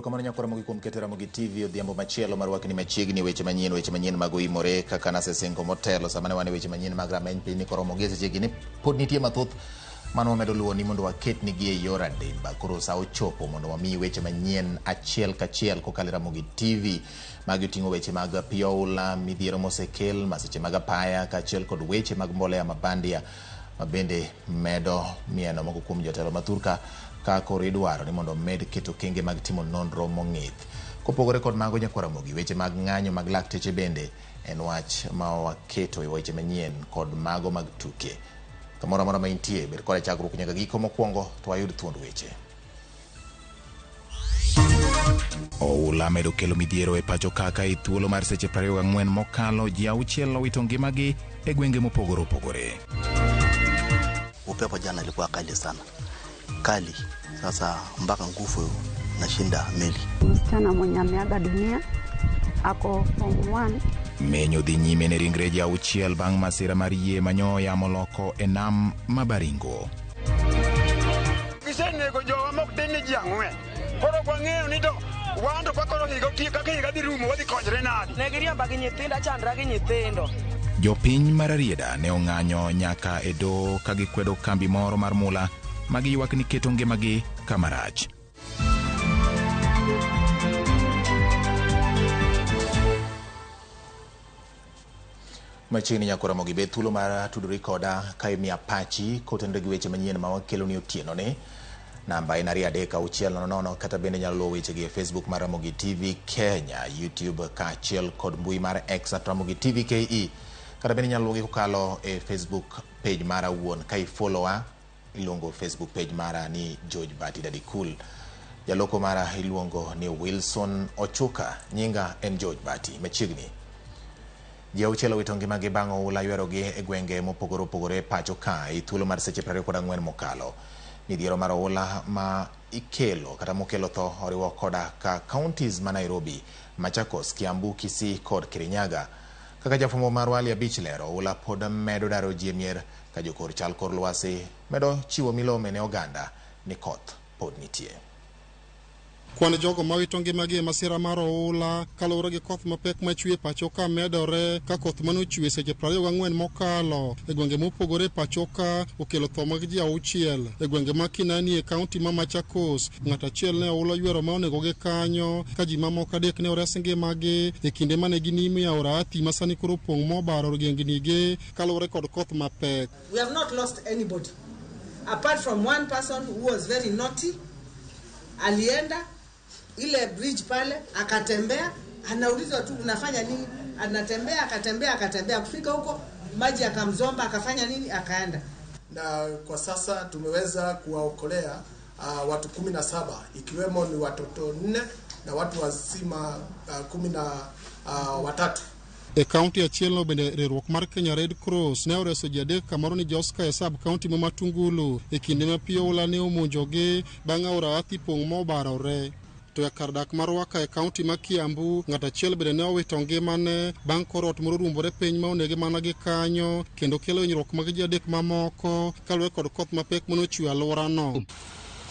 Erokamano nyakwara Ramogi kuom keto Ramogi TV odhiambo machielo mar wakni machiegni weche manyien, weche manyien mag oimore kaka nasesingo motelo sama ne wan e weche manyien mag rameny piny ni koromo gi e sechegi ni pod nitie mathoth mano wamedo luwo ni mondo waketnigi e yor adimba. Koro sa ochopo mondo wamiyi weche manyien achiel kachiel kokalo e Ramogi TV. Magi oting'o weche mag pi oula, midhiero mosekel, masiche mag apaya kaachiel kod weche mag mbolea ma bandia ma bende medo mieno moko kuom jotelo ma thurka ka koro idwaro ni mondo omed keto okenge mag timo nonro mong'ith. Kopogore kod mago nyakwar Ramogi, weche mag ng'anyo mag lakteche bende en wach ma waketo e weche manyien kod mago mag tuke. Kamoro amora ma intie, bed koda chakruok nyaka giko. Mokwongo to wayud thuond weche. Oula medo kelo midhiero e pacho kaka e thuolo mar seche 24 mokalo ji auchiel owito ngimagi e gwenge mopogore opogore. Upepo jana ilikuwa kali sana, kali sasa mpaka nguvu nashinda meli. Msichana mwenye ameaga dunia ako form 1. Menyo dhi nyime ne ringre ji auchiel bang' masira mar yie manyo yamo loko e nam ma Baringo. Gisenego jowa mok tin ni ji ang'wen. Koro ok wang'eyo ni to wan to ka koro higa otiek kaka higa dhi rumo wadhi konyre nadi. Ne giriemba gi nyithindo, achandra gi nyithindo. Jopiny mar Rarieda ne ong'anyo nyaka e doho ka gikwedo kambi moro mar mula ma giywak ni keto ngimagi kama rach. Machiegni nyako Ramogi bed thuolo mar tudori koda ka imiya pachi kotenore gi weche manyien ma wakelo ni otieno ni. Namba en 23600 kata bende nyalo luwo wechegi e Facebook mar Ramogi TV Kenya, YouTube kaachiel kod mbui mar X at Ramogi TV KE. Kata bende inyalo luwogi kokalo e Facebook page mara wuon ka ifollowa iluongo Facebook page mara ni George Bati Daddy Cool. Jaloko mara iluongo ni Wilson Ochuka. Nyinga en George Bati. Machiegni. Ji auchiel owito ngimagi bang' oula ywerogi e gwenge mopogore opogore pacho ka e thuolo mar seche 24 mokalo. Midhiero mar oula ma ikelo kata mokelo tho oriwo koda ka counties ma Nairobi, Machakos, Kiambu, Kisii kod Kirinyaga. Kaka jafwambo marwa Ali Abich lero, oula pod medo daro ji e mier ka jokor chal kor lwasi medo chiwo milome ne oganda ni koth pod nitie. Kwan jogo mawito ngimagi e masira mar oula kaluwore gi koth mapek machwe e pacho ka medore ka koth mane ochwe seche 24 mokalo e gwenge mopogore e pacho ka okelo tho mag ji auchiel e gwenge ma Kinani e kaunti ma Machakos. Ng'ato achiel ne oula oywero ma onegogi kanyo ka ji mamoko adek ne ores ngimagi e kinde mane ginimo e aora Athi ma sani koro opong' mobaro gengnige kaluwore kod koth mapek. We have not lost anybody apart from one person who was very naughty. Alienda ile bridge pale akatembea, anaulizwa tu unafanya nini? Anatembea akatembea akatembea, kufika huko maji akamzomba, akafanya nini, akaenda. Na kwa sasa tumeweza kuwaokolea watu 17 ikiwemo ni watoto nne na watu wazima 13. E kaunti achielno bende riwruok mar Kenya Red Cross ne oreso ji adek kamoro ni Joska e sub kaunti ma Matungulu e kinde ma pi oula ne omonjogi bang' aora Athi pong' mobarore. To e kar dak mar Waka e kaunti ma Kiambu, ng'at achiel bende ne owito ngimane bang' kor ot moro ruombore piny ma onege mana gi kanyo kendo kelo hinyruok mag ji adek mamoko kaluwore kod koth mapek mane ochwe alworano.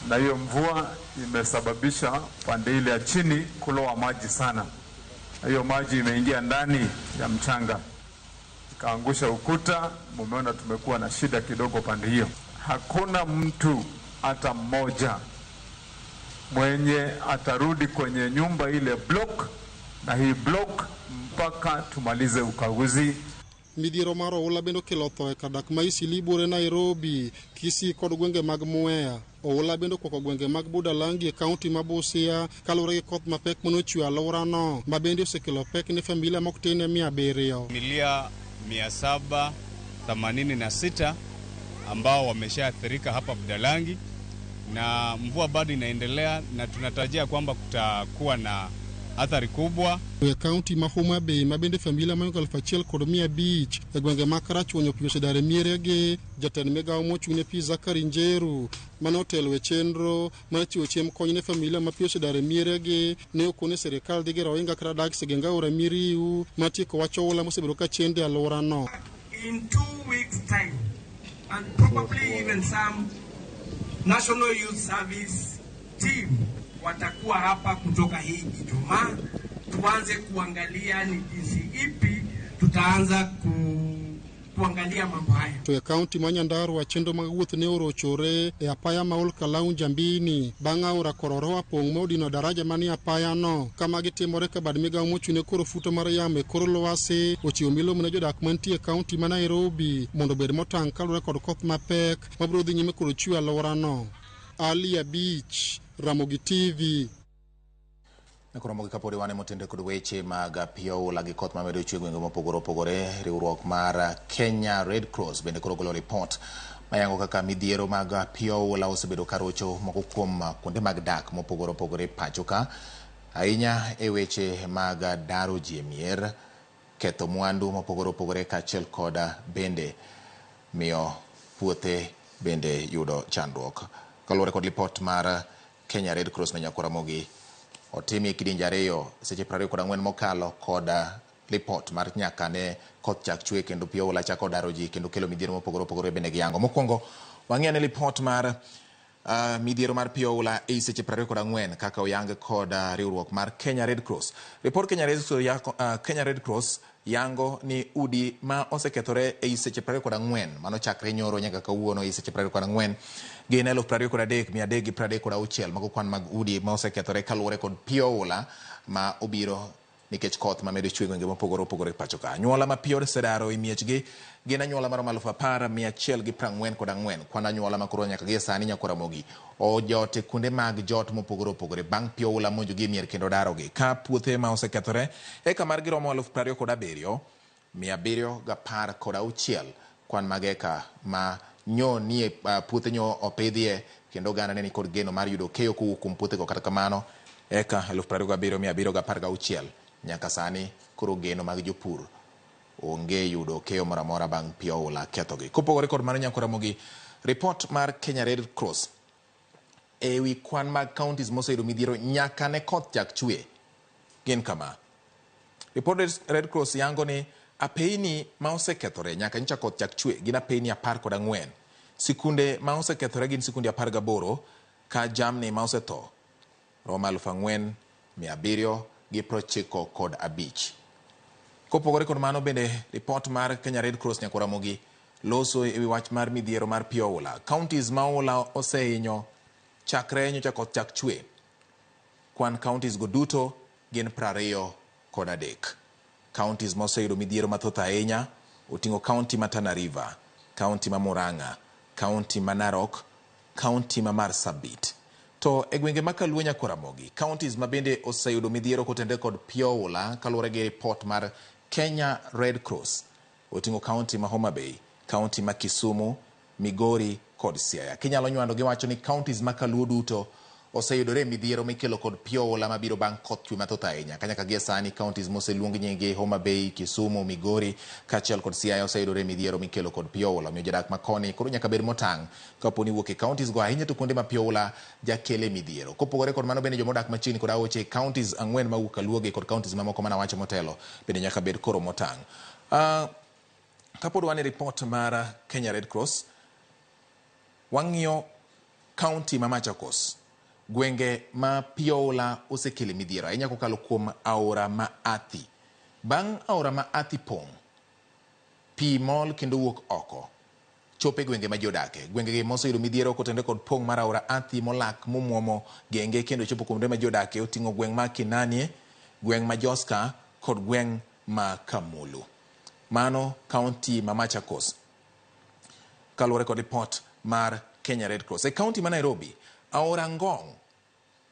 Na hiyo mvua imesababisha pande ile ya chini kuloa maji sana. Na hiyo maji imeingia ndani ya mchanga ikaangusha ukuta. Mumeona tumekuwa na shida kidogo pande hiyo. Hakuna mtu hata mmoja mwenye atarudi kwenye nyumba ile block na hii block mpaka tumalize ukaguzi. Midhiero mar oula bende okelo tho e kar dak ma Eastleigh buore Nairobi, Kisii kod gwenge mag Mwea. Oula bende okwako gwenge mag Budalangi e kaunti ma Busia kaluwore gi koth mapek mane ochwe alworano ma bende osekelo pek ne familia mok tin ne 700. Familia 786 ambao wameshaathirika hapa Budalangi na mvua bado inaendelea na tunatarajia kwamba kutakuwa na athari kubwa. E kaunti ma Homa Bay ma bende familia mohingo 1500 e gwenge ma Karachuonyo pi osedar e mieregi. Jatend migawo mochung' ne pi Zakari Njeru mane otelo e chenro mar chiwo chiemb kony ne familia ma pi osedar e mieregi ne okone sirikal dhi gero ohinga kata dak sigeng aora Miriu mar tieko wach oula mosebedo ka chendo e alworano. In 2 weeks' time, and probably even some National Youth Service team. Watakuwa hapa kutoka hii Ijumaa, tuanze kuangalia ni jinsi ipi tutaanza kuangalia mambo haya. To e kaunti ma Nyandarua chenro mag wuoth ne orochore e apaya ma Ol Kalou Njambini bang' aora Kororoa pong' ma odino daraja manie apayano. Kama gitimore ka bad migawo mochung' ne kor futo mar yamo e kor lwasi ochiwo milome ne jodak mantie e kaunti ma Nairobi mondo obed motang' kaluwore kod koth mapek mabiro dhi nyime kod chwe alworano. Ali Abich, Ramogi TV. Koro kapod wan motende kod weche mag pi oula gi koth mamedo chwe gwenge mopogore opogore, riwruok mar Kenya Red Cross bende koro golo ripot mayango kaka midhiero mag pi oula osebedo karocho moko kuom kuonde mag dak mopogore opogore pacho ka, ahinya e weche mag daro ji e mier, ketho mwandu mopogore opogore kaachiel kod bende miyo puothe bende yudo chandruok. Kaluwore kod ripot mar Kenya Red Cross ne Nyakwar Ramogi otimi kidienje ariyo seche 24 mokalo kod ripot mar nyaka ne koth chak chwe kendo pi oula chako daro ji kendo kelo midhiero mopogore opogore bende giyango. Mokwongo wang'i ane ripot mar midhiero mar pi oula ei seche 24 kaka oyang kod riwruok mar Kenya Red Cross. Ripot Kenya Red Cross, Kenya Red Cross yango ni udi ma osekethore ei seche 24 mano chakre nyoro nyaka kawuono ei seche 24 gin 23,336. Mago kwan mag udi ma osekethore kaluwore kod pi oula ma obiro nikech koth mamedo chwe gwenge mopogore opogore pacho ka. Anyuola ma pi osedaro e miechgi gin anyuola maromo 10,144. Kwan anyuola ma koro nyaka gie sani Nyakwar Ramogi ojot e kuonde mag jot mopogore opogore bang' pi oula monjogi e mier kendo darogi. Ka puothe ma osekethore eka margi romo 27,716 kwan mag eka ma nyo nie puothe nyo opidhie kendo oganda ne nikod geno mar yudo keyo kowuok kuom puothego. Kata kamano eka 27,716 nyaka sani koro geno mag jopur onge yudo keyo moro amora bang' pi oula kethogi. Kopogore kod mano Nyakwar Ramogi, ripot mar Kenya Red Cross ewi kwan mag counties moseyudo midhiero nyaka ne koth chak chwe gin kama. Ripot Red Cross yango ni apeyni ma osekethore nyaka nyocha koth chak chwe gin apeyni 14. Sikunde ma osekethore gin sikunde 18 ka jamni ma osetho romo 4,795. Kopogore kod mano bende ripot mar Kenya Red Cross Nyakwar Ramogi loso ewi wach mar midhiero mar pi oula. Counties ma oula osehinyo chakre nyocha koth chak chwe, kwan counties go duto gin 23. Counties moseyudo midhiero mathoth ahinya oting'o county ma Tana River, county ma Murang'a, county ma Narok, county ma Marsabit. To e gwenge ma Kaluo Nyakwar Ramogi, counties ma bende oseyudo midhiero kotenore kod pi oula kaluwore gi ripot mar Kenya Red Cross oting'o county ma Homa Bay, county ma Kisumu, Migori kod Siaya. Kinyalo nywando giwacho ni counties ma Kaluo duto oseyudore midhiero mikelo kod pi oula mabiro bang' koth chwe mathoth ahinya. Kanyaka gie sani counties moseluong nyinggi Homa Bay, Kisumu, Migori kaachiel kod Siaya oseyudore midhiero mikelo kod pi oula. Omiyo jodak makoni koro nyaka bed motang' kapo ni wuok e counties go ahinya to kuonde ma pi oula jakele midhiero. Kopogore kod mano bende jomodak machiegni kod aoche counties 4 mawuok Kaluogi kod counties mamoko manawacho motelo bende nyaka bed koro motang'. Kapod wan e ripot mar Kenya Red Cross, wang'iyo county ma Machakos, gwenge ma pi oula osekele midhiero ahinya kokalo kuom aora ma Athi. Bang' aora ma Athi pong', pi mol kendo wuok oko chope gwenge ma ji odake. Gwenge gi moseyudo midhiero kotenore kod pong' mar aora Athi molak momwomo genge kendo chopo kuonde ma ji odake oting'o gweng' ma Kinanie, gweng' ma Joska kod gweng' ma Kamulu. Mano county ma Machakos kaluwore kod ripot mar Kenya Red Cross. E county ma Nairobi, aora Ngong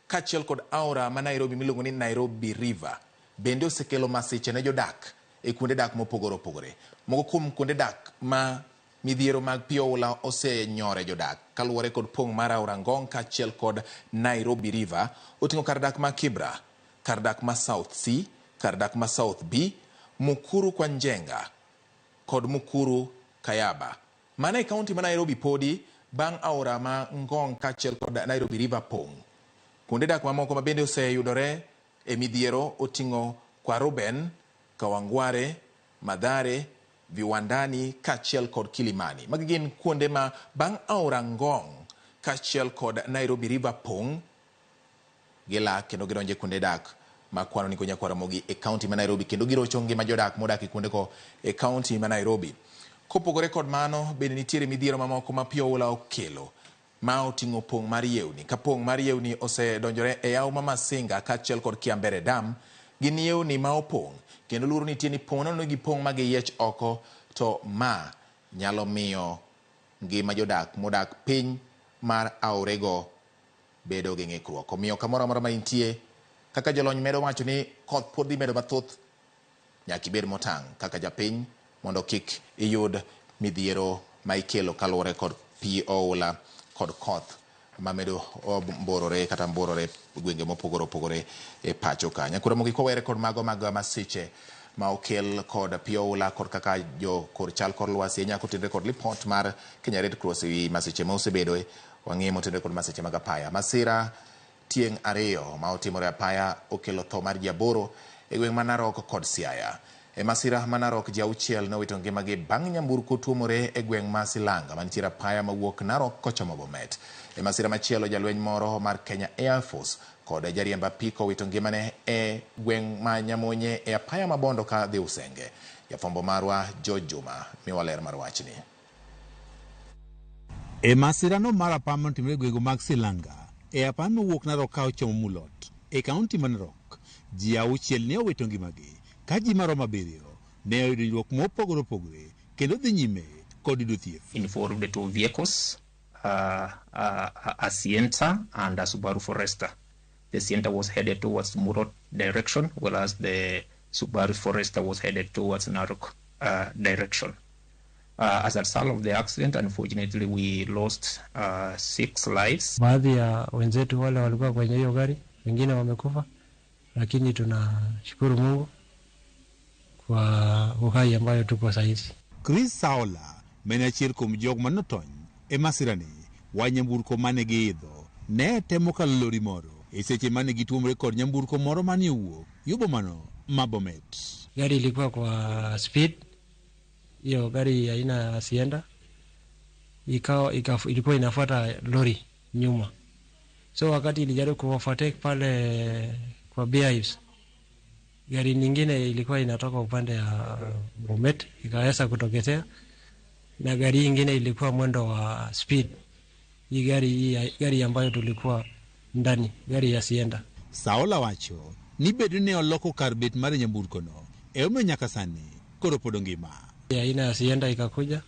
kaachiel kod aora ma Nairobi miluongo ni Nairobi River bende osekelo masiche ne jodak e kuonde dak mopogore opogore. Moko kuom kuonde dak ma midhiero mag pi oula osenyore jodak kaluwore kod pong' mar aora Ngong kaachiel kod Nairobi River oting'o kar dak ma Kibra, kar dak ma South C, kar dak ma South B, Mukuru kwa Njenga kod Mukuru Kayaba. Mana e county ma Nairobi podi bang' aora ma Ngong kaachiel kod Nairobi River pong'. Kuonde dak mamoko ma bende oseyudore e midhiero oting'o Kwaruben, Kawangware, Mathare, Viwandani kaachiel kod Kilimani. Magi gin kuonde ma bang' aora Ngong kaachiel kod Nairobi River pong', Gilak kendo gidonjo e kuonde dak ma kwano ni Nyakwar Ramogi e kaunti ma Nairobi kendo girocho ngima jodak modak e kuondego e kaunti ma Nairobi. Kopogore kod mano, bende nitiere midhiero mamoko ma pi oula okelo ma oting'o pong' mar yewni. Ka pong' mar yewni osedonjore e yawo ma Masinga kaachiel kod Kiambere Dam, gin yewni ma opong' kendo luoro nitie ni pong' nono gipong' ma giyiech oko to ma nyalo miyo ngima jodak modak piny mar aorego bedo gi ng'ikruok. Omiyo kamoro amora ma intie, kaka jolony medo wacho ni koth pod dhi medo mathoth, nyaka ibed motang' kaka japiny mondo kik iyud midhiero ma ikelo kaluwore kod pi oula kod koth mamedo mborore kata mborore gwenge mopogore opogore e pacho ka. Nyakwar Ramogi kowere kod mago mag masiche ma okel kod pi oula kod kaka jo kor chal kor lwasi nyaka otenre kod lipot mar Kenya Red Cross ewi masiche ma osebedoe, wang'e motenre kod masiche mag apaya. Masira tieng' ariyo ma otimore apaya okelo tho mar ji 8 e gweng' ma Narok kod Siaya. E masira ma Narok ji 6 nowito ngimagi bang' nyamburko tuomore e gweng' ma Silanga mantiere apaya mawuok Narok kochomo Bomet. E masira machielo jalweny moro mar Kenya Air Force kod jariemb apiko owito ngimane e gweng' ma Nyamonye e apaya ma Bondo ka dhi Usenge. Jafwambo marwa George Juma miwa ler mar wachni. E masirano mar apaya manotimore e gwenge mag Silanga e apaya mowuok Narok ka ochomo Mulot e kaunti ma Narok, ji 6 ne owito ngimagi ka ji maromo 7 ne oyudo hinyruok mopogore opogore kendo dhi nyime kod yudo thieth. Involved 2 vehicles, a Sienta and a Subaru Forester. The Sienta was headed towards Mulot direction, whereas the Subaru Forester was headed towards Narok direction. As a result of the accident, unfortunately, we lost 6 lives. Baadhi ya wenzetu wale walikuwa kwenye hiyo gari, wengine wamekufa, lakini tunashukuru Mungu kwa uhai ambayo tuko saizi. Chris Saola, mane achiel kuom jok manotony e masirani, wa nyamburko mane giidho ne temo kalo lori moro e seche mane gituomore kod nyamburko moro mane owuok yo bomano ma Bomet. Gari ilikuwa kwa speed, hiyo gari aina ya Sienta ilikuwa inafuata lori nyuma. So wakati ilijaribu kuovertake pale kwa Beehives, gari nyingine ilikuwa inatoka upande ya Bomet ikaweza kutokezea, na gari nyingine ilikuwa mwendo wa speed. Hii gari ambayo tulikuwa ndani, gari ya Sienta. Saola wacho ni bedo ne oloko kar bet mar nyamburko no e omiyo nyaka sani koro pod ongima. Aina ya Sienta ikakuja,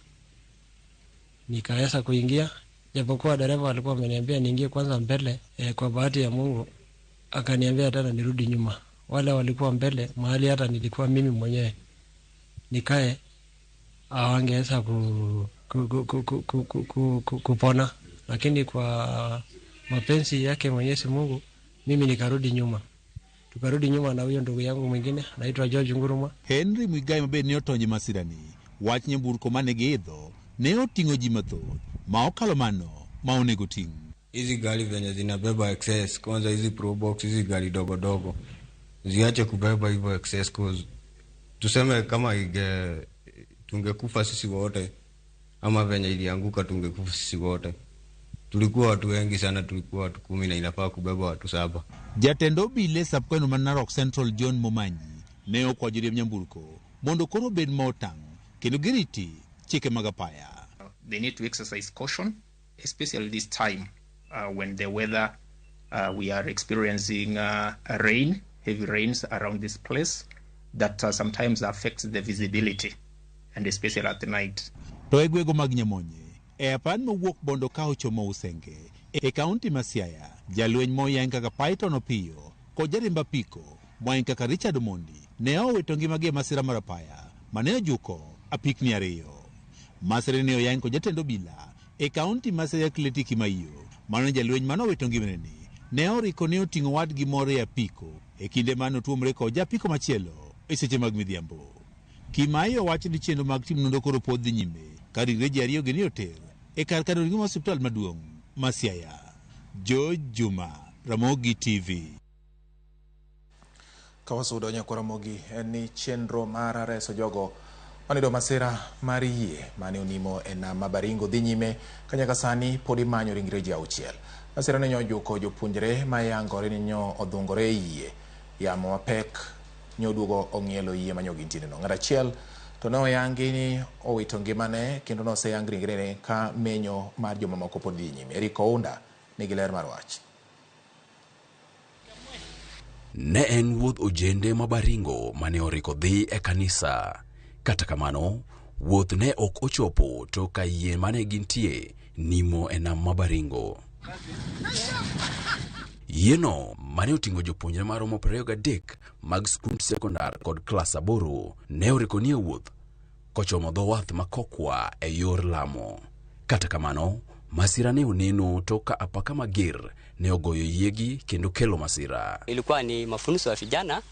nikaweza kuingia, japokuwa dereva alikuwa ameniambia niingie kwanza mbele. Kwa bahati ya Mungu akaniambia tena nirudi nyuma. Wale walikuwa mbele mahali hata nilikuwa mimi mwenyewe nikae, hawangeweza kupona, lakini kwa mapenzi yake Mwenyezi Mungu mimi nikarudi nyuma. Tukarudi nyuma na huyo ndugu yangu mwingine anaitwa George Nguruma. Henry Muigai mabe ne otonje masirani wach nyamburko mane giidho ne oting'o ji mathoth ma okalo mano ma onego ting'. Hizi gari venye zinabeba excess, kwanza hizi Pro Box, hizi gari dogo dogo ziache kubeba hivyo excess, cause tuseme kama tungekufa sisi wote ama venye ilianguka tungekufa sisi wote. Tulikuwa watu wengi sana, tulikuwa watu 10 na inafaa kubeba watu 7. Jatend obila sub-county ma Narok Central John Momanyi ne okwayo joriemb nyamburko mondo koro obed ma otang' kendo giriti chike mag apaya. They need to exercise caution, especially this time when the weather we are experiencing rain, heavy rains around this place that sometimes affects the visibility, and especially at night. To e gwenge mag Nyamonye, e apaya mowuok Bondo ka ochomo Usenge e kaunti ma Siaya, jalweny moyang kaka Python Opiyo kod jariemb apiko moyang kaka Richard Omondi ne owito ngimagi e masira mar apaya mane ojuko apikni 2. Masira ne oyang kod jatend obila e kaunti ma Siaya Kleti Kimaiyo, mano jalweny mane owito ngimane ni ne oriko ne oting'o wadgi moro e apiko e kinde mane otuomre kod japiko machielo e seche mag midhiambo. Kimaiyo wacho ni chenro mag timo nonro koro pod dhi nyime ka ringre ji 2 gi ne oter e kar kano ringre mar osiptal maduong' ma Siaya. George Juma, Ramogi TV. Ka wasudo Nyakwar Ramogi en ni chenro mar reso jogo maniyudo masira mar yie mane onimo e nam ma Baringo dhi nyime ka nyaka sani pod imanyo ringre ji 6. Masira ne nyojuko jopuonjre ma yangore ni nyo odhungore e yie. Yamo mapek nyoduogo ong'ielo yie ma nyo gintiere no. Ng'at achiel to ne oyangi ni owito ngimane kendo noseyang ringrene ka menyo mar jomamoko pod dhi nyime. Eric Ounda nigi ler mar wach. Ne en wuodh ojende ma Baringo mane oriko dhi e kanisa. Kata kamano, wuoth ne ok ochopo to ka yie mane gintie nimo e nam ma Baringo. Yieno mane oting'o jopuonjre maromo 23 mag skund sekondar kod klas 8 ne oriko nie wuoth kochomo dho wath ma Kokwa e yor Lamo. Kata kamano, masira ne oneno to ka apaka mager ne ogoyo yiegi kendo kelo masira. Ilikuwa ni mafunzo ya vijana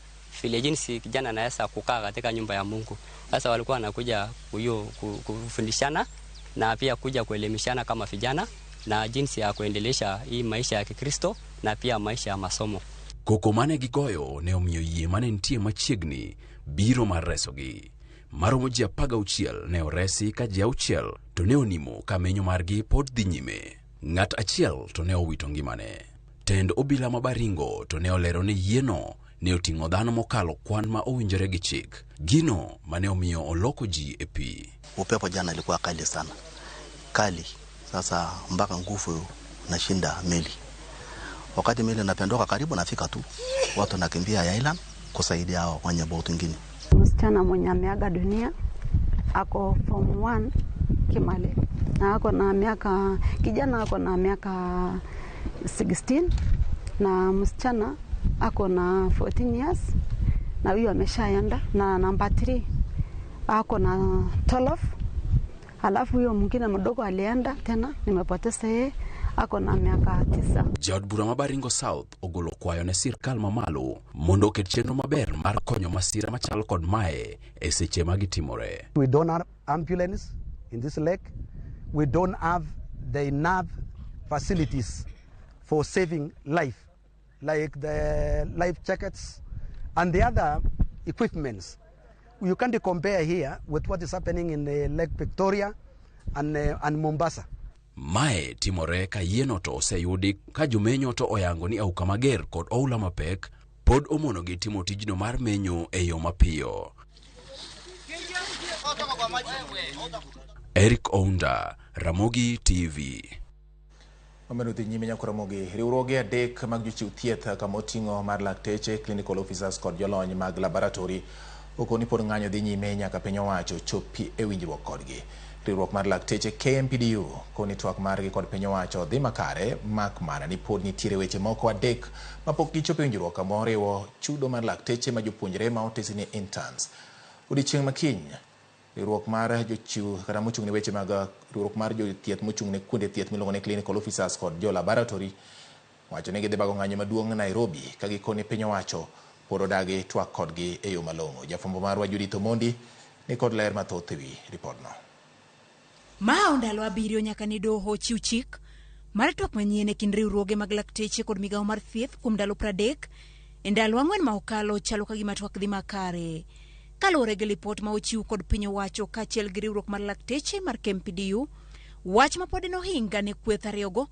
vile jinsi kijana anaweza kukaa katika nyumba ya Mungu. Sasa walikuwa wanakuja kufundishana na pia kuja kuelimishana kama vijana na jinsi ya kuendelesha hii maisha ya Kikristo na pia maisha ya masomo. Koko mane gigoyo ne omiyo yie mane nitie machiegni biro mar resogi. Maromo ji 16 ne oresi ka ji 6 to ne onimo ka menyo margi pod dhi nyime. Ng'at achiel to ne owito ngimane. Tend obila ma Baringo to ne olero ni yieno ne oting'o dhano mokalo kwan ma owinjore gi chik. Gino mane omiyo oloko ji e pi. Upepo jana ilikuwa kali sana. Kali. Sasa mpaka nguvu nashinda meli. Wakati meli inapendoka karibu nafika tu, watu nakimbia ya island kusaidia hao wenye boti nyingine. Msichana mwenye ameaga dunia ako form 1 Kimale na ako na miaka, kijana ako na miaka 16 na msichana ako na 14 years na huyo ameshaenda, na namba 3 ako na 12. Alafu huyo mwingine mdogo alienda tena, nimepoteza yeye, ako na miaka 9. Jaod bura ma Baringo South ogolo kwayo ne sirkal mamalo mondo oket chenro maber mar konyo masira machalo kod mae e seche ma gitimore. We don't have ambulance in this lake. We don't have the enough facilities for saving life, like the life jackets and the other equipments. You can't compare here with what is happening in Lake Victoria and Mombasa. Mae timore ka yieno to oseyudi ka jomenyo to oyango ni auka mager kod oula mapek pod omonogi timo tijno mar menyo e yo mapiyo. Eric Ounda, Ramogi TV. Wamedo dhi nyime nyaka Ramogi. Riwruoge adek mag jochiw thieth kama oting'o mar lakteche, clinical officers kod jolony mag laboratory okoni pod ng'anyo dhi nyime nyaka piny owacho chopi e winjruok kodgi. Riwruok mar lakteche KMPDU koni twak margi kod piny owacho dhi makare mak mana ni pod nitiere weche moko adek mapok gichopo e winjruok kama oriwo chudo mar lakteche ma jopuonjre ma otesi ni interns. Odiechieng' ma kiny riwruok mar jochiw kata mochung' ne weche mag riwruok mar jothieth mochung' ne kuonde thieth miluongo ni clinical officers kod jo laboratory wacho ni gidhi bago ng'anyo maduong' Nairobi ka gikoni piny owacho pod odagi twak kodgi e yo malong'o. Jafwambo marwa Judith Omondi ni kod ler mathoth ewi ripodno. Ma ndalo 7 nyaka ne doho chiw chik mar twak manyien e kind riwruoge mag lakteche kod migawo mar thieth kuom ndalo 30 e ndalo 4 ma okalo chalo ka gima twak dhi makare. Kaluwore gi lipot ma ochiw kod piny owacho kaachiel gi riwruok mar lakteche mar KMPDU, wach ma pod en ohinga ne kweth ariyogo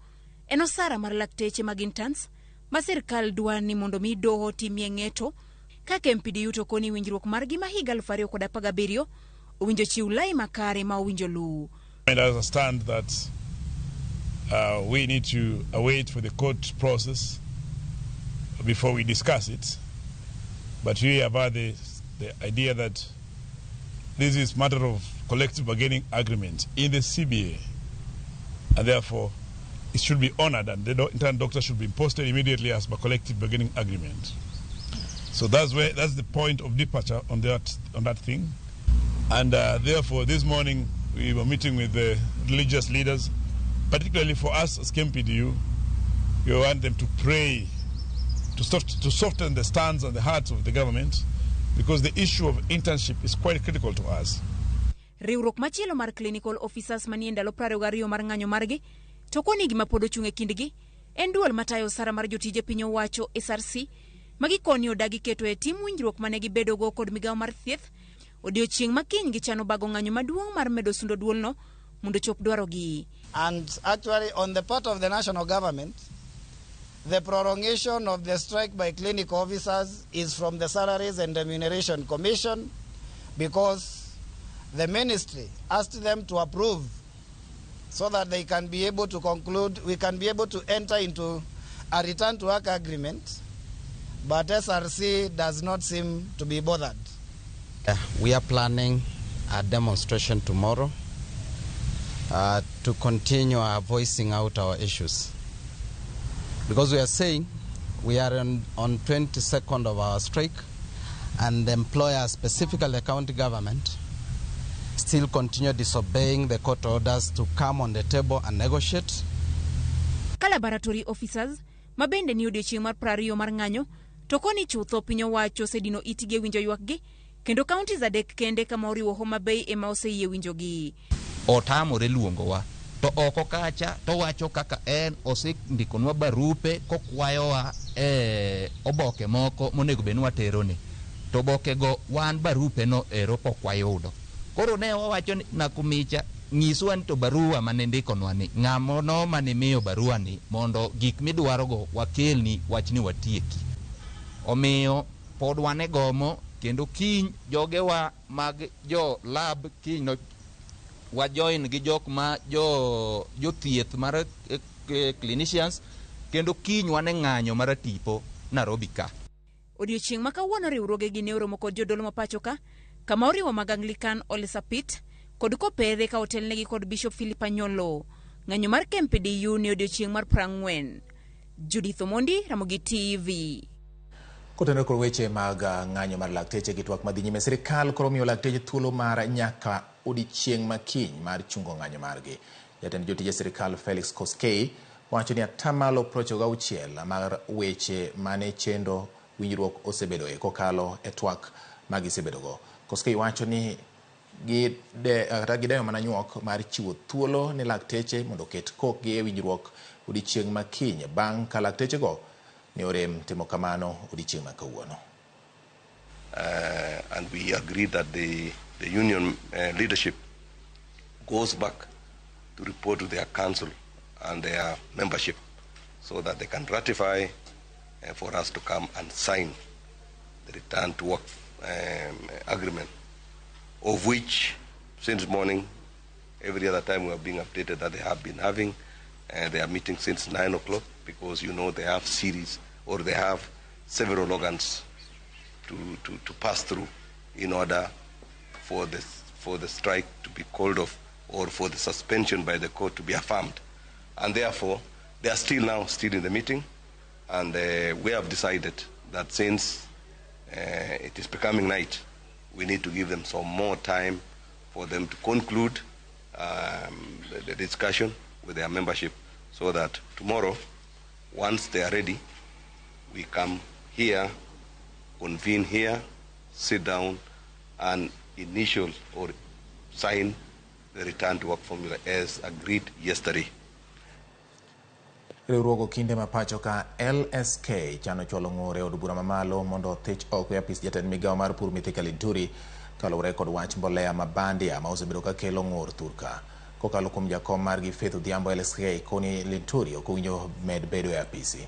en osara mar lakteche mag interns ma sirkal dwa ni mondo mi doho timie ng'eto ka KMPDU to koni winjruok margi ma higa 2017 owinjo chiw lai makare ma owinjo luw. I understand that we need to await for the court process before we discuss it, but we have had the idea that this is matter of collective bargaining agreement in the CBA, and therefore it should be honored and the intern doctor should be posted immediately as per collective bargaining agreement. So that's the point of departure on that thing, and therefore this morning we were meeting with the religious leaders, particularly for us as KMPDU. We want them to pray to soften the stance and the hearts of the government, because the issue of internship is quite critical to us. Riwruok machielo mar clinical officers manie ndalo 22 mar ng'anyo margi to koni gima pod ochung' e kindgi en duol matayo osara mar jotije piny owacho SRC ma gikoni odagi keto e tim winjruok mane gibedogo kod migawo mar thieth. Odiochieng' ma kiny gichano bago ng'anyo maduong' mar medo sundo duolno mondo chop dwarogi. And actually on the part of the national government, The prolongation of the strike by clinical officers is from the Salaries and Remuneration Commission because the ministry asked them to approve so that they can be able to conclude, we can be able to enter into a return to work agreement, but SRC does not seem to be bothered. We are planning a demonstration tomorrow to continue our voicing out our issues. Because we are saying we are on 22nd of our strike, and the employer, specifically the county government, still continue disobeying the court orders to come on the table and negotiate. Ka laboratory officers ma bende ni odiechieng' mar 20 mar ng'anyo to koni chutho piny owacho osedino itgi e winjo ywakgi kendo counties adek kende kama oriwo Homa Bay ema oseyie winjogi. Otamore luongowa to oko kacha to wacho kaka en osendikonwa barupe kokwayowa e oboke moko monego bed ni waterone to obokego wan barupe no ero pok wayudo. Koro ne wawacho ni Nakumicha nyiswa ni to barua mane ndikonwa ni ng'amo mane miyo barua ni mondo gik midwarogo wakelni wach ni watieki. Omiyo pod wan e gomo kendo kiny jogewa mag jo lab kiny no wajoin gi jok ma jothieth mar clinicians kendo kiny wan e ng'anyo mar tipo Nairobi ka. Odiochieng' ma kawuono riwruogegi ne oromo kod jodolo ma pacho ka kama oriwo mag Anglican Ole Sapit kod Kopere ka otelnegi kod Bishop Philip Anyolo. Ng'anyo mar KMPDU ne odiochieng' mar 40. Judith Omondi, Ramogi TV. Kotenore kod weche mag ng'anyo mar lakteche gi twak madhi nyime, sirikal koro miyo lakteche thuolo mar nyaka odiechieng' ma kiny mar chungo ng'anyo margi. Jatend jotije sirikal Felix Koskei wacho ni atamalo 96 mar weche mane chenro winjruok osebedoe kokalo e twak magisebedogo. Koskei wacho ni gideyo mana nyuok mar chiwo thuolo ne lakteche mondo oket kokgi e winjruok odiechieng' ma kiny bang' ka laktechego ne orem timo kamano odiechieng' ma kawuono. And we agreed that the union leadership goes back to report to their council and their membership so that they can ratify for us to come and sign the return to work agreement, of which since morning, every other time we are being updated that they have been having they are meeting since 9 o'clock because, you know, they have series or they have several organs to pass through in order for the strike to be called off or for the suspension by the court to be affirmed. And therefore, they are still in the meeting, and we have decided that since it is becoming night, we need to give them some more time for them to conclude the discussion with their membership so that tomorrow, once they are ready, we come here, convene here, sit down, and initial or sign the return to work formula as agreed yesterday. Riwruogo kinde ma pacho ka LSK chano chwalo ng'ur e od bura mamalo mondo othich oko e apis jatend migawo mar pur Mithika Linturi kaluwore kod wach mbolea ma bandia ma osebedo ka kelo ng'ur thurka. Kokalo kuom jakom margi Faith Odhiambo, LSK koni Linturi ok owinjo med bedo e apisi.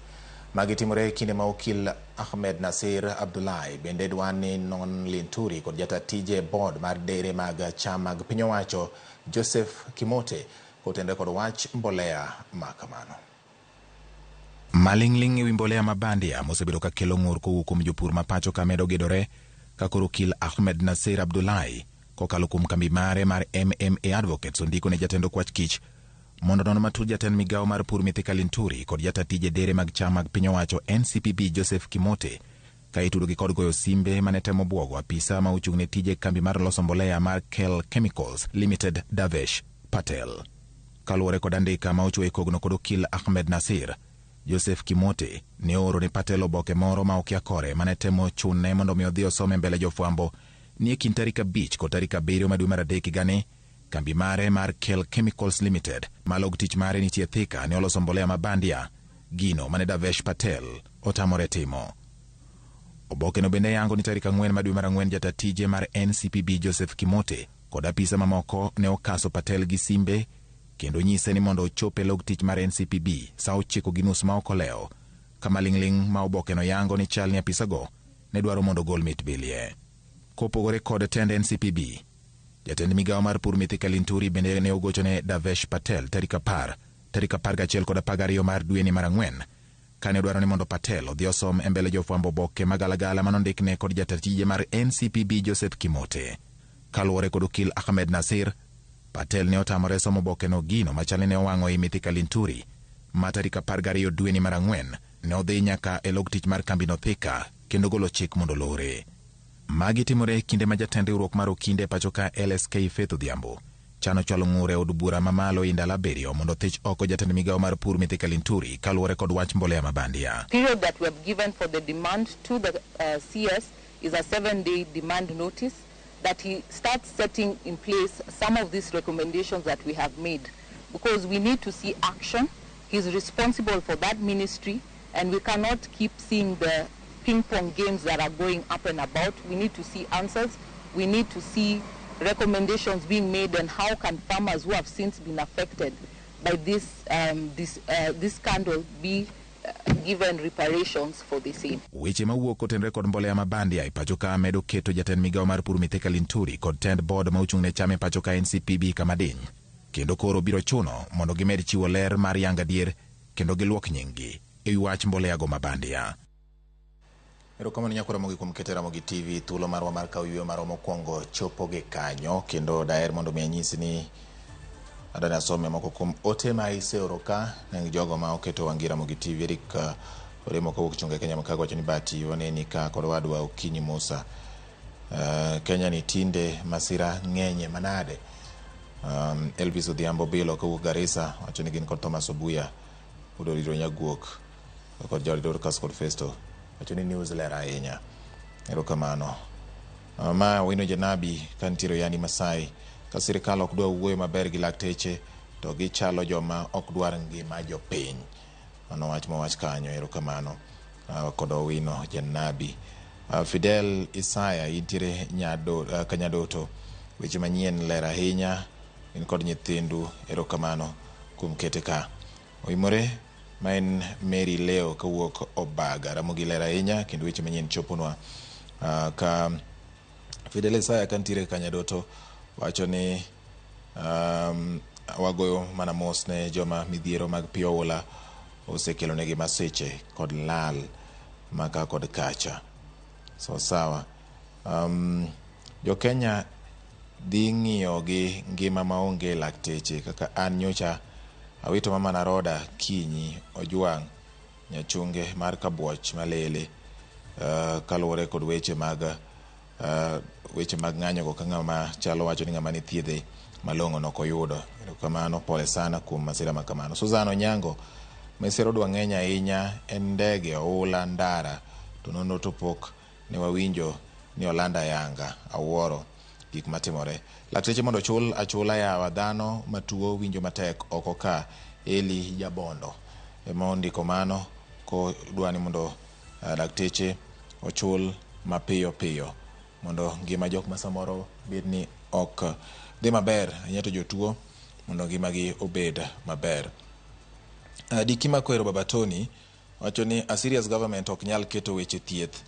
Magi timore e kinde ma okil Ahmed Nasir Abdullahi bende dwa ni non Linturi kod jata tije board mar dere mag cham mag piny owacho Joseph Kimote kotenore kod wach mbolea ma kamano. Maling'ling' ewi mbolea ma bandia mosebedo ka kelo ng'ur kowuok kuom jopur ma pacho ka medo gedore ka koro okil Ahmed Nasir Abdullahi kokalo kuom kambi mare mar MMA Advocates ondiko ne jatend okwach kich mondo non matut jatend migawo mar pur Mithika Linturi kod jata tije dere mag cham mag piny owacho NCPB Joseph Kimote ka itudogi kod goyo simbe mane temo bwogo apisa ma ochung' ne tije kambi mar loso mbolea mar Kel Chemicals Limited Davesh Patel. Kaluwore kod andika ma ochiwo e kogno kod okil Ahmed Nasir, Joseph Kimote ne ooro ne Patel oboke moro ma okia kore mane temo chune mondo mi odhi osome mbele jofwambo ni e kind tarik 5 kod tarik 7 ma dwe mar 3 higani kambi mare mar Kel Chemicals Limited ma log tich mare nitie Thika ne oloso mbolea ma bandia, gino mane Davesh Patel otamore timo. Oboke no bende yango ni tarik 4 ma dwe mar 4 jata tije mar NCPB Joseph Kimote kod apisa mamoko ne okaso Patel gi simbe kendo nyise ni mondo ochop e log tich mar NCPB saa 9:30 ma ok olewo. Kama ling'ling' ma obokeno yango ni chal ni apisago ne dwaro mondo ogol mit bilie. Kopogore kod tend NCPB, jatend migawo mar pur Mithika Linturi bende ne ogochone Davesh Patel tarik 10, tarik 11 kod 12 mar dweni mar ang'wen kane odwaro ni mondo Patel odhi osom e mbele jofwambo oboke magalagala manondikne kod jatend tije mar NCPB Joseph Kimote. Kaluwore kod okil Ahmed Nasir, Patel ne otamore somo obokeno gino machal ni ne owang'o i Mithika Linturi ma tarik 12 dweni mar ang'wen ne odhi nyaka e log tich mar kambino Thika kendo golo chik mondo lore. Magi timore e kinde ma jatend riwruok mar okinde e pacho ka LSK Faith Odhiambo chano chwalo ng'ur e od bura mamalo e ndalo 7 mondo thich oko jatend migawo mar pur Mithika Linturi kaluwore kod wach mbolea mabandia. Period that we have given for the demand to the CS is a 7-day demand notice that he starts setting in place some of these recommendations that we have made, because we need to see action. He's responsible for that ministry, and we cannot keep seeing the ping-pong games that are going up and about. We need to see answers. We need to see recommendations being made, and how can farmers who have since been affected by this scandal be given reparations for the same. Weche mawuok kotenore kod mbolea mabandia e pacho ka medo keto jatend migawo mar pur Mithika Linturi kod tend board ma ochung' ne cham e pacho ka NCPB kama diny, kendo koro biro chuno mondo gimed chiwo ler mar yango adier kendo giluok nying-gi e wi wach mbolea go mabandia. Erokamano nyakora Ramogi kuom keto Ramogi TV thuolo marwa mar kawo yweyo marwa mokwongo chopo gi kanyo, kendo daher mondo mi anyisi ni adani asome moko kuom ote ma iseoro ka ne jogo ma oketo wang'i Ramogi TV. Eric Oremo kowuok Chunga Kenya Makago wacho ni bati waneni ka kod owadwa Okinyi Musa. Kenya ni tinde masira ng'enye manade. Elvis Odhiambo Bilo kowuok Garissa wacho ni gin kod Thomas Obuya Udoriro Nyaguok kod Jaod Dorcas kod Festo wacho ni news ler ahinya. Erokamano. Ma Wino Janabi kantiere Yani Masai, ka sirikal ok dwa wuoyo maber gi lakteche to gichalo joma ok dwar ngima jopiny. Mano wach mowach kanyo. Erokamano kod Owino Janabi. Fidel Isaya intiere Kanyadoto, weche manyien ler ahinya, in kod nyithindu, erokamano kuom kete ka. Oimore ma en Mary Leo kawuok Obaga, Ramogi ler ahinya kendo weche manyien choponwa. Ka Fidel Isaya kantiere Kanyadoto wacho ni wagoyo mana mos ne joma midhiero mag pi oula osekelonegi masiche kod lal maka kod kacha. So sawa. Jo Kenya dhi ng'iyo gi ngima maonge lakteche kaka an nyocha awito mama na Roda Kinyi Ojwang' nyachunge mar Kabuoch Malele kaluwore kod weche mag ng'anyo go ka ng'ama chalo wacho ni ng'ama ni thiedhe malong'o nokoyudo. Erokamano, pole sana kuom masira ma kamano. Susan Onyango, masira odwa ng'eny ahinya en ndege, oula, ndara to nonro to pok ne wawinjo ni olanda yanga. Awuoro gik matimore. Lakteche mondo ochul achula yawa, dhano matuo winjo matek oko ka. Eli Jabondo ema ondiko mano kodwa ni mondo lakteche ochul mapiyo piyo mondo ngima jok ma samoro bed ni ok dhi maber ahinya to jotuo mondo ngimagi obed maber. Diki Makwero Baba Tony wacho ni a serious government ok nyal keto weche thieth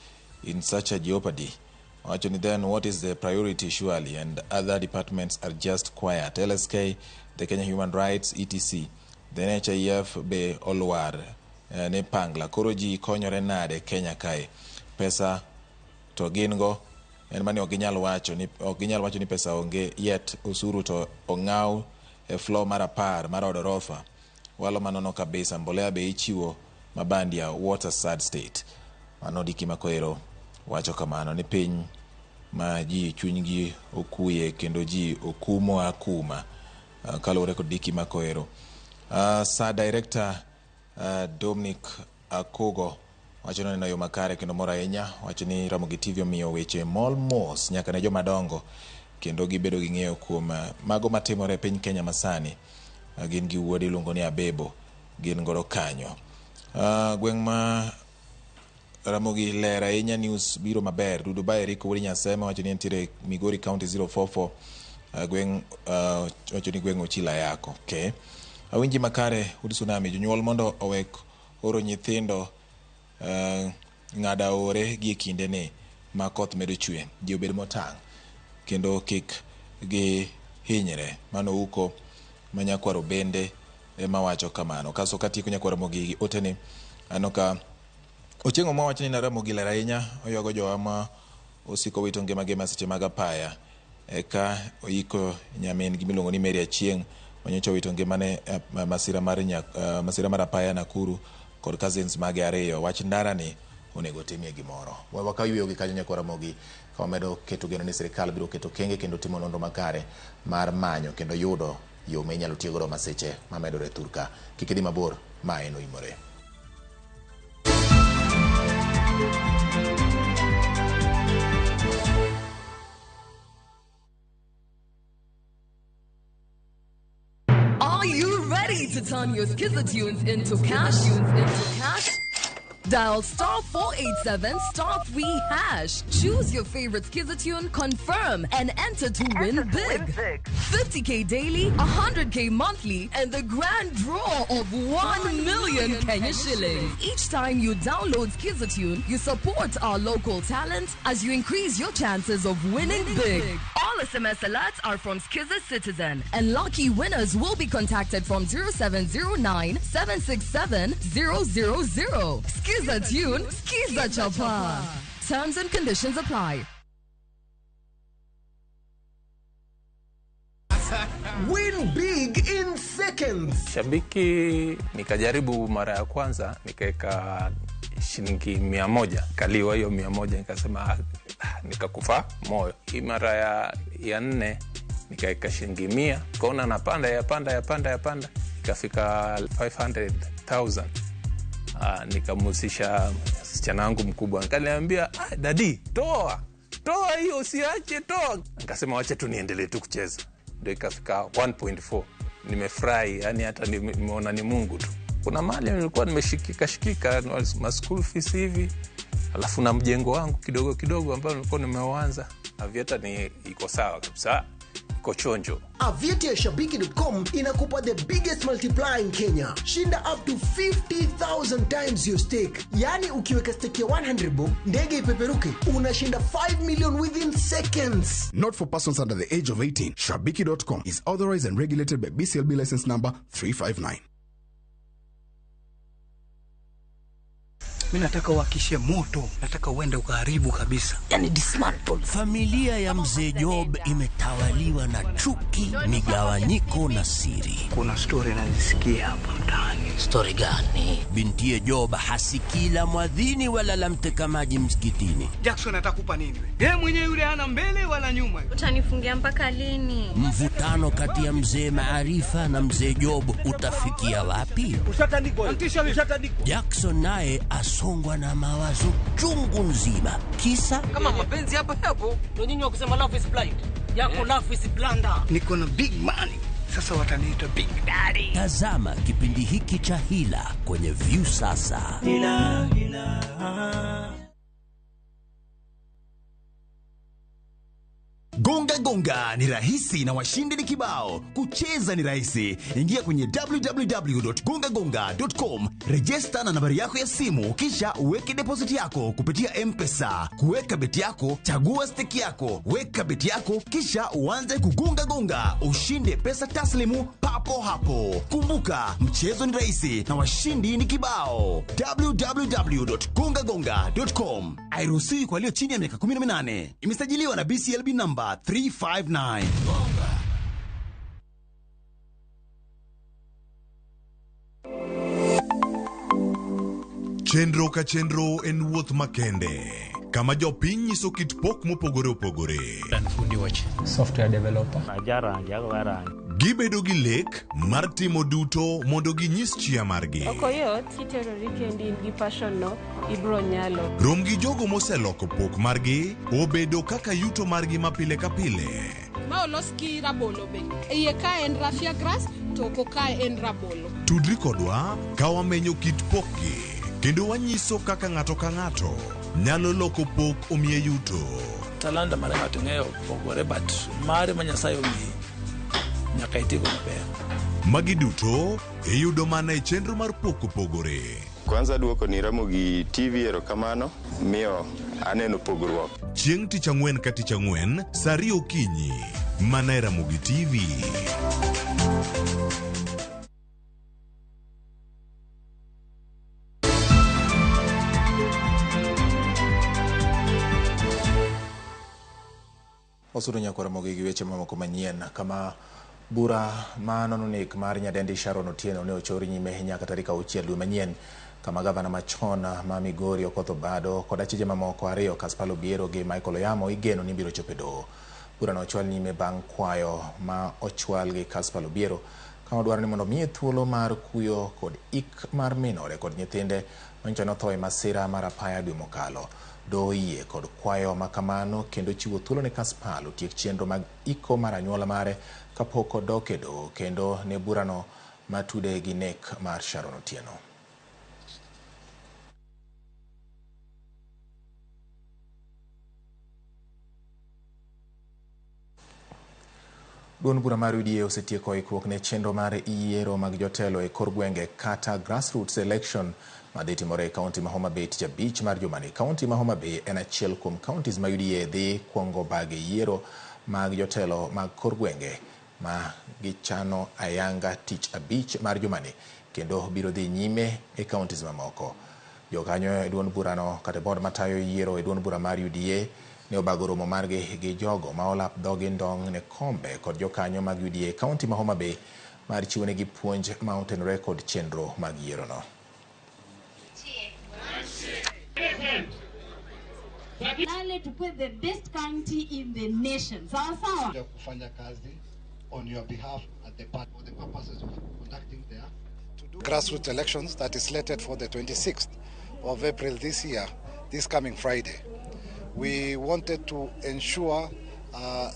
in such a jeopardy. Wacho ni then what is the priority surely, and other departments are just quiet. LSK, the Kenya Human Rights, etc. The NHIF be olwar ne pangla. Koro ji konyore nade Kenya kae? Pesa to gin go en mani ok ginyal wacho ni pesa onge, yet osuru to ong'aw e floor mar 10 mar od orofa. Walo manono kabisa. Mbolea be ichiwo mabandia. What a sad state. Mano Diki Makwero wacho kamano ni piny ma ji chunygi okuye kendo ji okumo akuma kaluwore kod Diki Makwero. Sa director Dominic Akogo wacho ni neno yo makare kendo mor ahinya. Wacho ni Ramogi TV omiyo weche mol mos nyaka ne joma dongo kendo gibedo gi ng'eyo kuom mago matimore e piny Kenya masani. Gin gi wuode iluongo ni Abebo, gin godo kanyo. Gweng' ma Ramogi ler ahinya, news biro maber. Dudu ba Eriko Wuod Nyasema wacho ni entiere Migori County 044, gweng' wacho ni gweng' Ochila yako. Okay. Awinji makare Wuod Tsunami, jonyuol mondo owek oro nyithindo Ng'ado aore gi e kindeni ma koth medo chwe, ji obed motang' kendo kik gihinyre. Mano Uko ma nyakwaro bende ema wacho kamano. Kasto katieko nyakwaro Ramogi oteni, aneno ka Ochieng' Omwa wacho ni Ramogi ler ahinya, oywago jowa ma osiko wito ngimagi e masiche mag apaya. Eka oiko nyamin gi miluongo ni Mary Achieng' manyocha owito ngimane e masira mar masira mar apaya Nakuru kod cousins mage ariyo. Wach ndara ni onego otimie gimoro. We wakaw yueyo gi kanyo nyakwa Ramogi ka wamedo keto geno ni sirikal biro keto okenge kendo timo nonro makare mar manyo kendo yudo yo ma inyalo tiyo godo masiche mamedore thurka. Kik idhi mabor, ma en Oimore. Are you ready to turn your Skiza tunes into cash? Into cash? Dial star 487 star 3 hash. Choose your favorite Skiza tune, confirm, and enter to win big. 50k daily, 100k monthly, and the grand draw of 1 million Kenya shillings. Each time you download Skiza tune, you support our local talent as you increase your chances of winning big. All SMS alerts are from Skiza Citizen, and lucky winners will be contacted from 0709 767 000. Skiza tune, Skiza Chapa. Terms and conditions apply. Win big in seconds. Shabiki nikajaribu mara ya kwanza nikaweka shilingi 100, kaliwa hiyo 100, nikasema nikakufa moyo. Hii mara ya nne nikaweka shilingi 100, kaona napanda yapanda yapanda yapanda, ikafika 500,000. Nikamhusisha msichana wangu mkubwa, akaniambia, daddy, toa toa hiyo, usiache, toa. Nikasema wacha tu niendelee tu kucheza, ndio ikafika 1.4. Nimefurahi, yani hata nimeona ni Mungu tu. Kuna mahali nilikuwa nimeshikika shikika ma school fees hivi, alafu na mjengo wangu kidogo kidogo ambao nilikuwa nimeuanza. Aviator ni iko sawa kabisa, iko chonjo. Aviator ya Shabiki.com inakupa the biggest multiplier in Kenya. Shinda up to 50,000 times your stake. Yaani ukiweka stake ya 100 bob, ndege ipeperuke, unashinda 5 million within seconds. Not for persons under the age of 18. Shabiki.com is authorized and regulated by BCLB license number 359. Mi nataka uwakishe moto, nataka uende ukaharibu kabisa. Yani dismantle. Familia ya mzee Job imetawaliwa na chuki, migawanyiko na siri. Kuna story nazisikia hapa mtaani. Story gani? Bintiye Job hasikii la mwadhini wala la mteka maji msikitini. Jackson atakupa nini we? Yeye mwenyewe yule hana mbele wala nyuma. Utanifungia mpaka lini? Mvutano kati ya mzee Maarifa na mzee Job utafikia wapi? Ushatandikwa. Ushatandikwa. Jackson naye asongwa na mawazo chungu nzima. Kisa kama mapenzi hapa hapo ndio nyinyi wa kusema love is blind. Yako love is blunder. Niko na big money. Sasa wataniita big daddy. Tazama kipindi hiki cha Hila kwenye Viusasa. Hila, hila. Gonga Gonga ni rahisi na washindi ni kibao. Kucheza ni rahisi. Ingia kwenye www.gongagonga.com, register na nambari yako ya simu, kisha uweke deposit yako kupitia M-Pesa. Kuweka beti yako, chagua stake yako, weka beti yako, kisha uanze kugonga gonga, ushinde pesa taslimu papo hapo. Kumbuka, mchezo ni rahisi na washindi ni kibao. www.gongagonga.com. Hairuhusiwi kwa walio chini ya miaka 18. Imesajiliwa na BCLB number 359. Chenro ka chenro en wuoth makende kama jopiny nyiso kit pok mopogore opogore. Fundi wach software developer. Gibedo gi lek mar timo duto mondo ginyis chia margi. Ok oyot kiterori kendi in gi passion no ibro nyalo. Rom gi jogo moseloko pok margi obedo kaka yuto margi ma pile ka pile. Ma olos gi rabolo be. Iye ka en raffia grass to oko kae en rabolo. Tudri kodwa ka wamenyo kit pokgi kendo wanyiso kaka ng'ato ka ng'ato nyalo loko pok omiye yuto. Talanta mar ng'ato ng'eyo pogore but mare ma Nyasaye omiyi nyaka itigo maber. Magi duto iyudo mana e chenro mar pok opogore. Kwanza duoko ni Ramogi TV erokamano miyo aneno pogruok. Chieng' tich ang'wen ka tich ang'wen sa 2 okinyi mana e Ramogi TV. Wasudo nyaka Ramogi gi weche mamoko manyien kama bura ma nono nek mar nyadendi Sharon Otieno ne ochor nyime nyaka tarik 6 dwe manyien kama gavana machon ma Migori Okoth Obado kod achije mamoko ariyo Caspal Obiero gi Michael Oyamo igeno ni biro chopo e doho. Burano ochwal nyime bang' kwayo ma ochwal gi Caspal Obiero ka odwaro ni mondo miye thuolo mar kuyo kod ik mar min ode kod nyithinde manyocha notho e masira mar apaya dwe mokalo. Doho oyie kod kwayo ma kamano kendo chiwo thuolo ne Caspal otiek chenro mag iko mar anyuola mare kapok odok e doho kendo ne burano matude gi nek mar Sharon Otieno. Duond bura mar UDA osetieko ikruok ne chenro mar yiero mag jotelo e kor gwenge kata grassroots election madhi timore e kaunti ma Homa Bay tich abich mar jumani. Kaunti ma Homa Bay en achiel kuom counties ma UDA dhi kuongo bage yiero mag jotelo mag kor gwenge ma gichano ayanga tich abich mar jumani kendo biro dhi nyime e counties mamoko. Jokanyo e duond burano kata board matayo yiero e duond bura mar UDA ne obago romo margi gi jogo ma olap dhogi ndong' ne kombe kod jokanyo mag UDA kaunti ma Homa Bay mar chiwonegi puonj ma otenore kod chenro mag yierono. Nale tukue the best county in the nation. Sawa sawa. Kufanya kazi on your behalf at the part for the purposes of conducting their grassroots elections that is slated for the 26th of April this year, this coming Friday. We wanted to ensure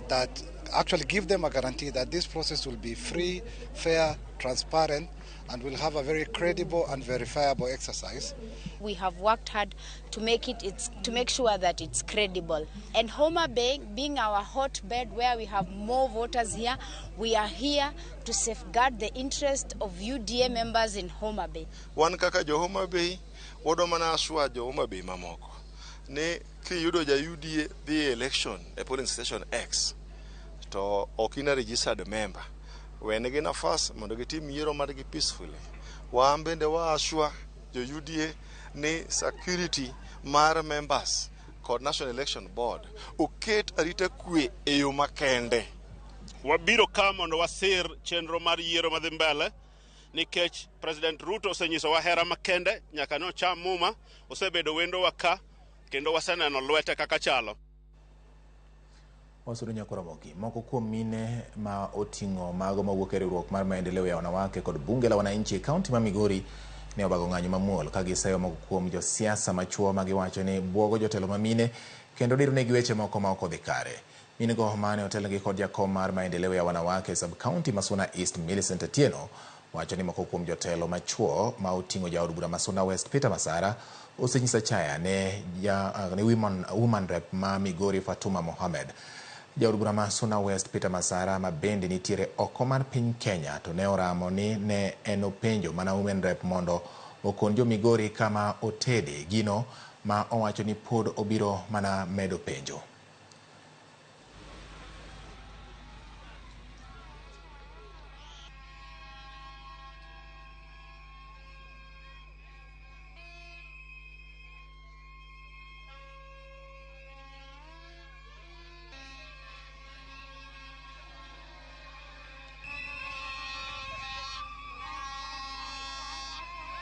that actually give them a guarantee that this process will be free, fair, transparent, and will have a very credible and verifiable exercise. We have worked hard to make to make sure that it's credible. And Homa Bay being our hotbed where we have more voters here, we are here to safeguard the interest of UDA members in Homa Bay. Wan kaka jo Homa Bay, wadwa mana assure jo Homa Bay mamoko ni kiyudo ja UDA dhi election e polling station X to ok in a registered member, wenegi nafas mondo gitim yiero margi peacefully. Wan bende wa assure jo UDA ni security mar members kod National Election Board oket arita kwe e yo makende. Wabiro ka mondo wasir chenro mar yiero madhi mbele nikech President Ruto osenyisowa hera makende nyaka ne ocham muma, osebedo wendowa ka kendo waseneno lwete kaka chalo. Wasudo nyaka Ramogi. Moko kuom mine ma oting'o mago mawuok e riwruok mar maendeleo ya wanawake kod bunge la wananchi e kaunti ma Migori ne obago ng'anyo mamuol ka giseyo moko kuom josiasa machuo ma giwacho ni buogo jotelo ma mine kendo dironegi weche moko ma ok odhi kare. Mine go mane otelnegi kod jakom mar maendeleo ya wanawake e sub-county ma Suna East Millicent Atieno wacho ni moko kuom jotelo machuo ma oting'o jaod bura ma Suna West Peter Masara osenyiso achaya ne woman rep ma Migori Fatuma Mohamed. Jaod bura ma Suna West Peter Masara ma bende nitiere oko mar piny Kenya to ne oramo ni ne en openjo mana women rep mondo okon jo Migori kama otede gino ma owacho ni pod obiro mana medo penjo.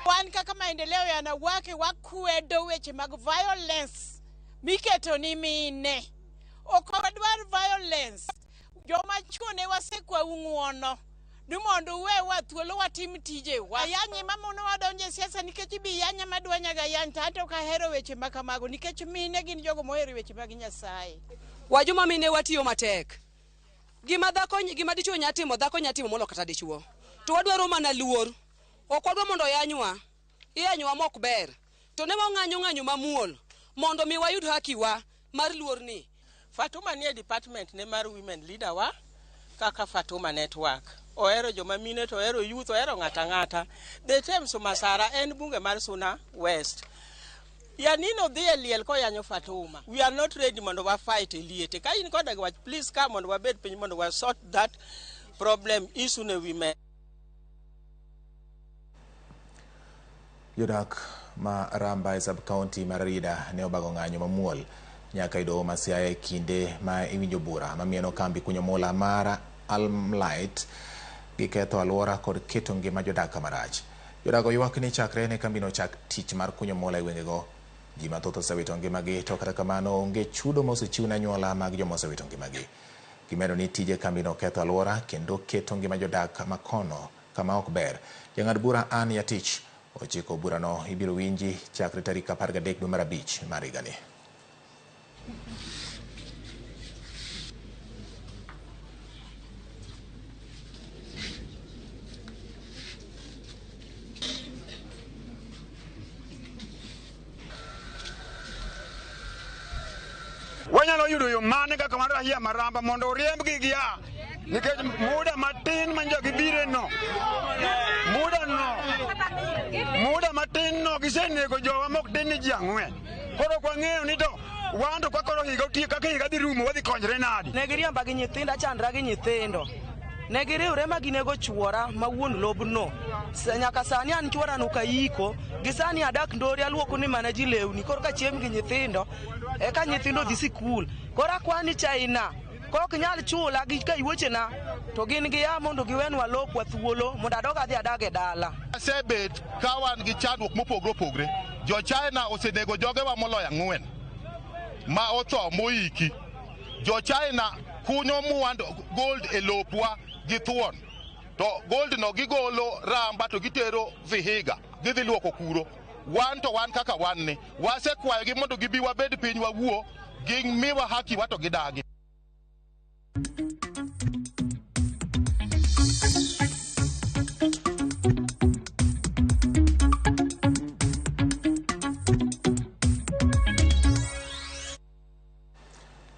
Wan kaka maendeleo ya wanawake wakwedo weche mag violence miketo ni mine. Ok wadwar violence. Joma chuo ne wasekwau ng'uono ni mondo uwewa thuolo watim tijewa. Ayanye mamono wadonjo e siasa nikech ibi yanya madwanyaga yany to anto ok ahero weche ma kamago nikech mine gin jogo mohero weche mag Nyasaye. Wajoma mine watiyo matek. Gima dhako gima dichuo nya timo dhako nya timo molo kata dichuo. To wadwaro mana luor. Ok wadwa mondo yanywa, iyanywa mok ber. To ne wang'anyo ng'anyo mamuol mondo mi wayud hakiwa mar luorni. Fatuma nie department ne mar women leader wa kaka Fatuma Network. Ohero joma mine to ohero youth, ohero ng'ata ng'ata. The James Masara en bunge mar Suna West. Yanino dhi e liel koyanyo Fatuma. We are not ready mondo wa fight e liete. Ka in koda gi wach, please come mondo wabed piny mondo wa sort that problem issue ne women. Jodak ma Ramba e sub-county mar Rida ne obago ng'anyo mamuol nyaka e doho ma Siaya e kinde ma iwinjo bura mamieno kambi kunyo mula mar Almlite gi ketho alwora kod keto ngima jodak kamarach. Jodak oywak ni chakre ne kambino chak tich mar kunyo mula e gwengego, ji mathoth osewito ngimagi to kata kamano onge chudo ma osechiw ne anyuola mag joma osewito ngimagi. Gimedo ni tije kambino ketho alwora kendo keto ngima jodak makono kama ok ber. Jang'ad bura Ann Yatich ochiko burano ibiro winji chakre tarik 13 dwe mar 5 mar higani. Wanyalo yudo yo mane kaka mar rahia maramba mondo oriembgi gia nikech muda matin ma njo gibire no muda matin no gisenego jowa mok tin ni ji 4. Koro ok wang'eyo ni to wan to koro higa otiek kaka higa dhi rumo wadhi konyre nadi. Ne giriemba gi nyithindo, achandra gi nyithindo. Ne giriwre ma ginego chuora ma wuon lobno. Nyaka sani an chuora no kayiko, gi sani adak ndori aluoko ni mana ji lewni, koro ka chiem gi nyithindo, eka nyithindo dhi sikul. Koro akwani China, kok nyal chula gi kayuochena, to gin giya mondo giwenwa lopwa thuolo mondo adog adhi adag e dala. Asebet ka wan gi chandruok mopogore opogore. Jo China osenego jogewa moloyo 4 ma otho moiki. Jo China kunyo mwandu gold e lopwa gi thuon. To gold no gigolo Ramba to gitero Vihiga, gidhi luoko kuro. Wan to wan kaka wan ni, wasekwayogi mondo gibi wabed piny wawuo, gimiwa haki wa to gidagi.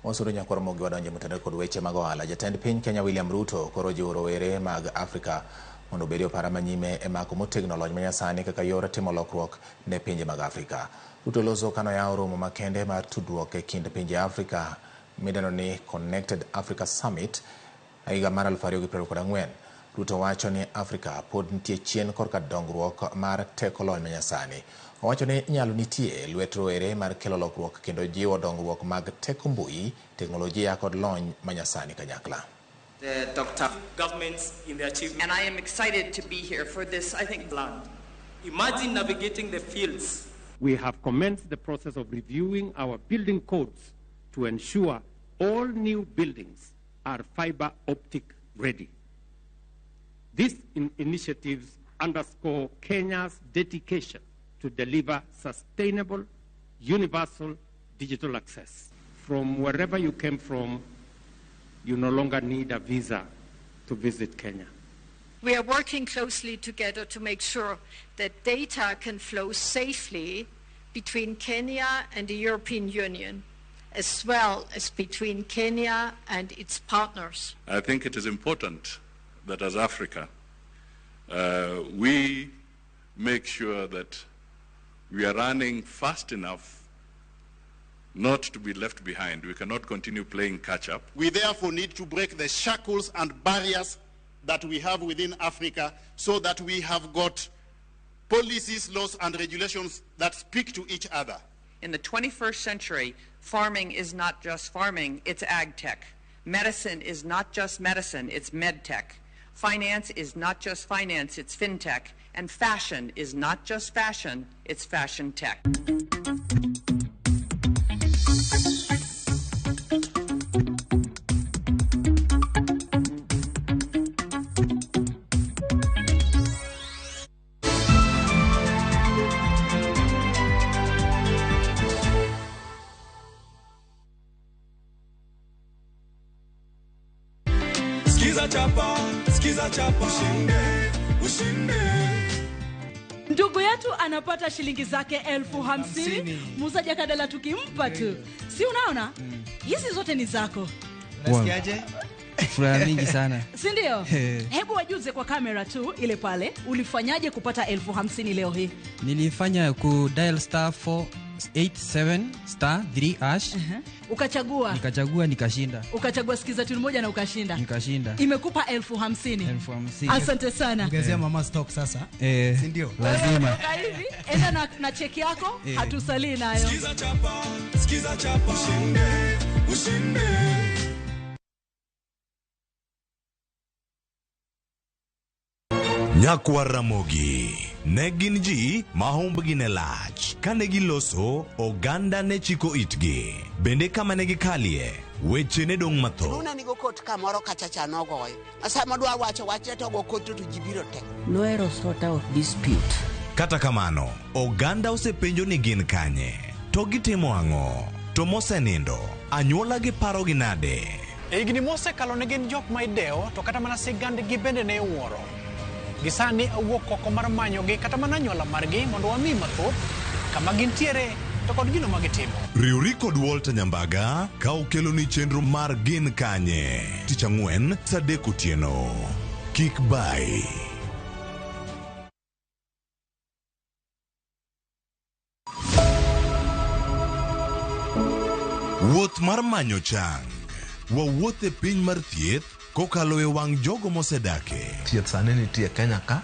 Wasuru nyakwar Mogi wadonje motendore kod weche mag ohala. Jatend piny Kenya William Ruto koro jiwo rowere mag Afrika mondo obed e opara manyime e mako motegno lony manyasani kaka yor timo lokruok ne pinje mag Afrika. Ruto loso kanoyawo romo makende mar tudruok e kind pinje Afrika midendo ni Connected Africa Summit e higa mar 2024. Ruto wacho ni Afrika pod nitie chien korka dongruok mar teko lony manyasani. Owacho ni nyalo nitie lwet rowere mar kelo lokruok kendo jiwo dongruok mag teko mbui, teknolojia kod lony manyasani kanyakla. The doctor governments in the achievement. And I am excited to be here for this, I think, land. Imagine navigating the fields. We have commenced the process of reviewing our building codes to ensure all new buildings are fiber optic ready. These initiatives underscore Kenya's dedication to deliver sustainable, universal digital access. From wherever you came from, you no longer need a visa to visit Kenya. We are working closely together to make sure that data can flow safely between Kenya and the European Union, as well as between Kenya and its partners. I think it is important that as Africa, we make sure that we are running fast enough not to be left behind. We cannot continue playing catch-up. We therefore need to break the shackles and barriers that we have within Africa so that we have got policies, laws, and regulations that speak to each other. In the 21st century, farming is not just farming, it's ag tech. Medicine is not just medicine, it's med tech. Finance is not just finance, it's fintech. And fashion is not just fashion, it's fashion tech. Skiza chapa, skiza chapa, ushinde, ushinde. Ndugu yetu anapata shilingi zake 50,000. Muuzaji akadala tukimpa tu. Si unaona? Hizi zote ni zako. Unasikiaje? Furaha mingi sana. Si ndio? Eh. Hebu wajuze kwa kamera tu ile pale, ulifanyaje kupata 50,000 leo hii? Nilifanya ku dial star 487 star 3 hash. Ukachagua Nikachagua nikashinda. Ukachagua sikiza tune moja na ukashinda. Nikashinda. Imekupa 50,000. 50,000. Asante sana. Ongezea mama stock sasa. Eh, Si ndio? Lazima. Toka hivi, enda na cheki yako, Eh. hatusalii nayo. Sikiza chapa, sikiza chapa, ushinde, ushinde. Nyakwar Ramogi ne gin ji ma humbgi ne lach. Kane giloso, oganda ne chiko itgi. Bende kama ne gikalie, weche ne dong' mathoth. Luna nigo kot kamoro kacha cha nogoyo. Sama dwa wacho wachne to go kot to ji biro te. Nohero sort out dispute. Kata kamano, oganda osepenjo ni gin kanye, to gitimo ang'o, to mosenindo, anyuola gi parogi nade? E higni mosekalo ne gin jok ma idewo to kata mana sigandgi bende ne iwuoro. Gi sani awuok oko mar manyogi kata mana anyuola margi mondo wami mathoth kama gintiere to kod gino ma gitimo. Riwri kod Walter Nyambaga ka okeloni chenro mar Gin Kanye tich ang'wen saa 3 otieno. Kik bai. Wuoth mar manyo chang. Wawuoth e piny mar thieth kokalo e wang' jogo mosedake. Thieth sani nitie Kenya ka,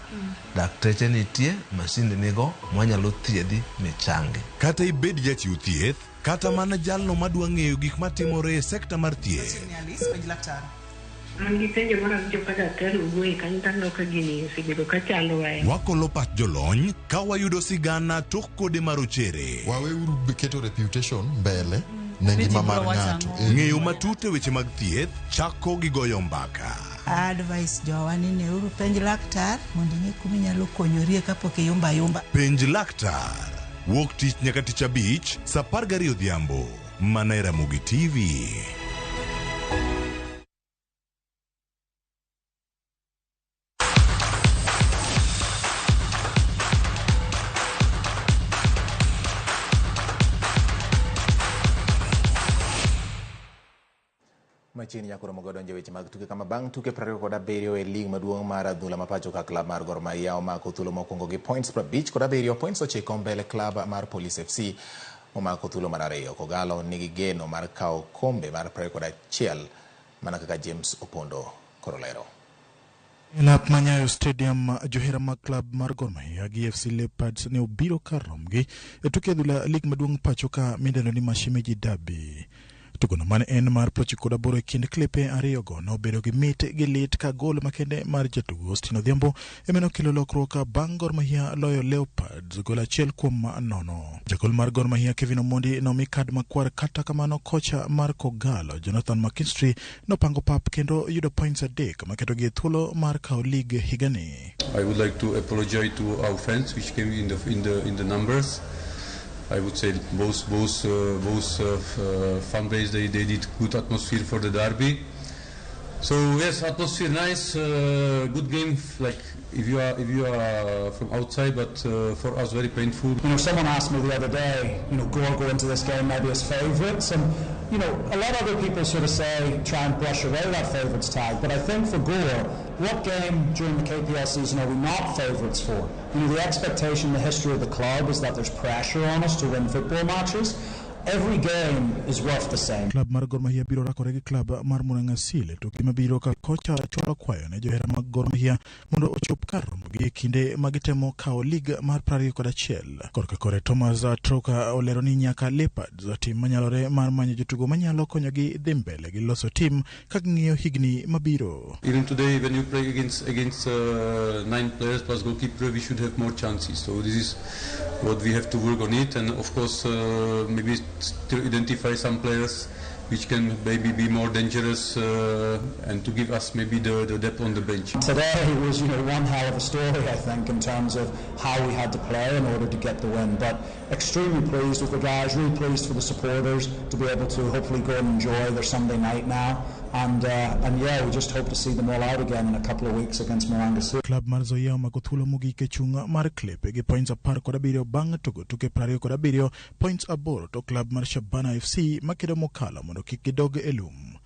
dakteche nitie, masinde nigo mwanyalo thiedhi michangi. Kata ibed jachiw thieth, kata mana jalno madwa ng'eyo gik matimore e sekta mar thieth. An gi penjo mar awinjo ka daktari owuoye kanyo to aneno ka gini osebedo ka chandowa ahinya. Wakolo pach jolony ka wayudo sigana tok kode marochere. Waweuru keto reputation mbele ne ngima mar ng'ato. Ng'eyo matut e weche mag thieth chako gi goyo mbaka. Advice jowa ni neuru penj laktar mondo ing'e kuma inyalo konyorie kapok iyumba ayumba. Penj laktar. Wuok tich nyaka tich abich saa 12 odhiambo. Mana e Ramogi TV. Machiegni nyaka romo godo nje weche mag tuke kama bang' tuke 27 e lig maduong' mar adhula ma pacho ka klab mar Gor Mahia omako thuolo mokwongo gi points 57, points 9 mbele klab mar Police FC omako thuolo mar ariyo. Kogalo nigi geno mar kawo kombe mar 21 mana kaka James Opondo koro lero. E lap ma Nyayo Stadium, johera mag klab mar Gor Mahia gi FC Leopards ne obiro kar romgi e tuke adhula lig maduong' pacho ka midendo ni Mashemeji Derby. Tugono mane en mar 98 e kind klepe ariyogo nobedo gi mit gi lit ka gol makende mar jatugo Austin Odhiambo ema nokelo lokruok bang' Gor Mahia loyo Leopards gol 1-0. Jagol mar Gor Mahia Kevin Omondi nomi kad makwar, kata kamano kocha mar Kogalo Jonathan McKinstry nopango pap kendo yudo points 3 maketogi e thuolo mar kawo lig higani. I would like to apologize to our fans which came in the numbers. I would say both fan base they did good atmosphere for the derby. So yes, atmosphere nice, good game. Like if you are from outside, but for us very painful. You know, someone asked me the other day, you know, Gor go into this game maybe as favourites, and you know, a lot of other people sort of say try and brush away that favourites tag. But I think for Gor, what game during the KPL season are we not favourites for? You know, the expectation, the history of the club is that there's pressure on us to win football matches. Every game is worth the same. Klab mar Gor Mahia biro rakore gi klab mar Murang'a Seal e tuke mabiro ka kocha chwalo kwayo ne johera mag Gor Mahia mondo ochop kar rombogi e kinde ma gitemo kawo lig mar 21. Korka kore Thomas Troka olero ni nyaka Leopards tim manyalore mar manyo jotugo manyalo konyogi dhi mbele gi loso tim ka ging'iyo higni mabiro. Even today, when you play against 9 players plus goalkeeper, we should have more chances. So this is what we have to work on it, and of course maybe still identify some players which can maybe be more dangerous and to give us maybe the depth on the bench. Today was, you know, one hell of a story, I think, in terms of how we had to play in order to get the win. But extremely pleased with the guys, really pleased for the supporters to be able to hopefully go and enjoy their Sunday night now. And yeah, we just hope to see them all out again in a couple of weeks against Murang'a Seal. Klab mar Nzoia omako thuolo mogik e chung' mar klepe gi points 17 bang' tugo tuke 27 points 8 to klab mar Shabana FC makedo mokalo mondo kik gidog e lum.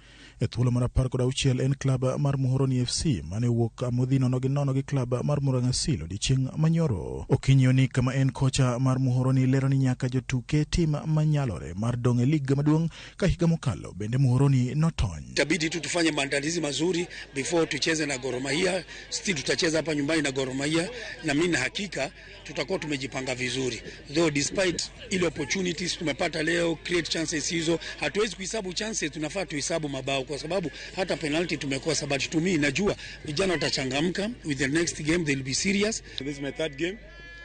E thuolo mar 16 en klab mar Muhoroni FC mane owuok amodhi 0-0 gi klab mar Murang'a Seal odiechieng' manyoro. Okinyi Onik ma en kocha mar Muhoroni lero ni nyaka jotuke tim manyalore mar dong' e lig maduong' ka higa mokalo bende Muhoroni notony. Itabidi tu tufanye maandalizi mazuri before tucheze na Gor Mahia. Still tutacheza hapa nyumbani na Gor Mahia, na mimi na hakika tutakuwa tumejipanga vizuri, though despite ile opportunities tumepata leo, create chances hizo, hatuwezi kuhesabu chances, tunafaa tuhesabu mabao kwa sababu hata penalty tumekosa, but to me najua vijana watachangamka with the next game, they'll be serious. This is my third game.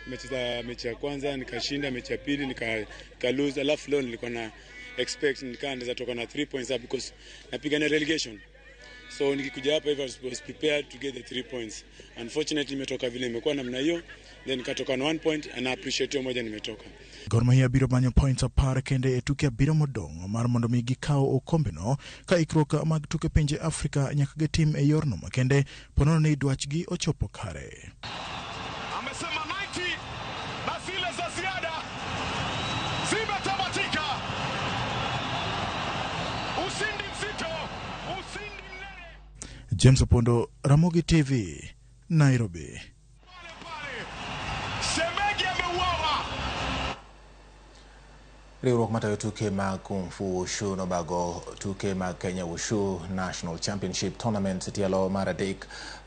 Nimecheza mechi ya kwanza nikashinda, mechi ya pili nika lose, alafu leo nilikuwa na expect nikaa naweza toka na 3 points up because napigana relegation. So nikikuja hapa hivi I was prepared to get the 3 points. Unfortunately imetoka vile imekuwa namna hiyo, then nikatoka na 1 point and I appreciate hiyo moja nimetoka. Gor Mahia biro manyo points 10 kende e tuke 7 modong' mar mondo mi gikaw okombeno ka ikruok mag tuke pinje Afrika nyaka gitim e yorno makende ponono ni dwachgi ochopo kare. Amesema 90 na zile za ziada zimetamatika. Ushindi mzito, ushindi mnene. James Opondo, Ramogi TV, Nairobi. Shemeji ameuawa. Riwruok matayo tuke mag Kung Fu Wushu nobago tuke mag Kenya Wushu National Championship Tournament tielo mar 3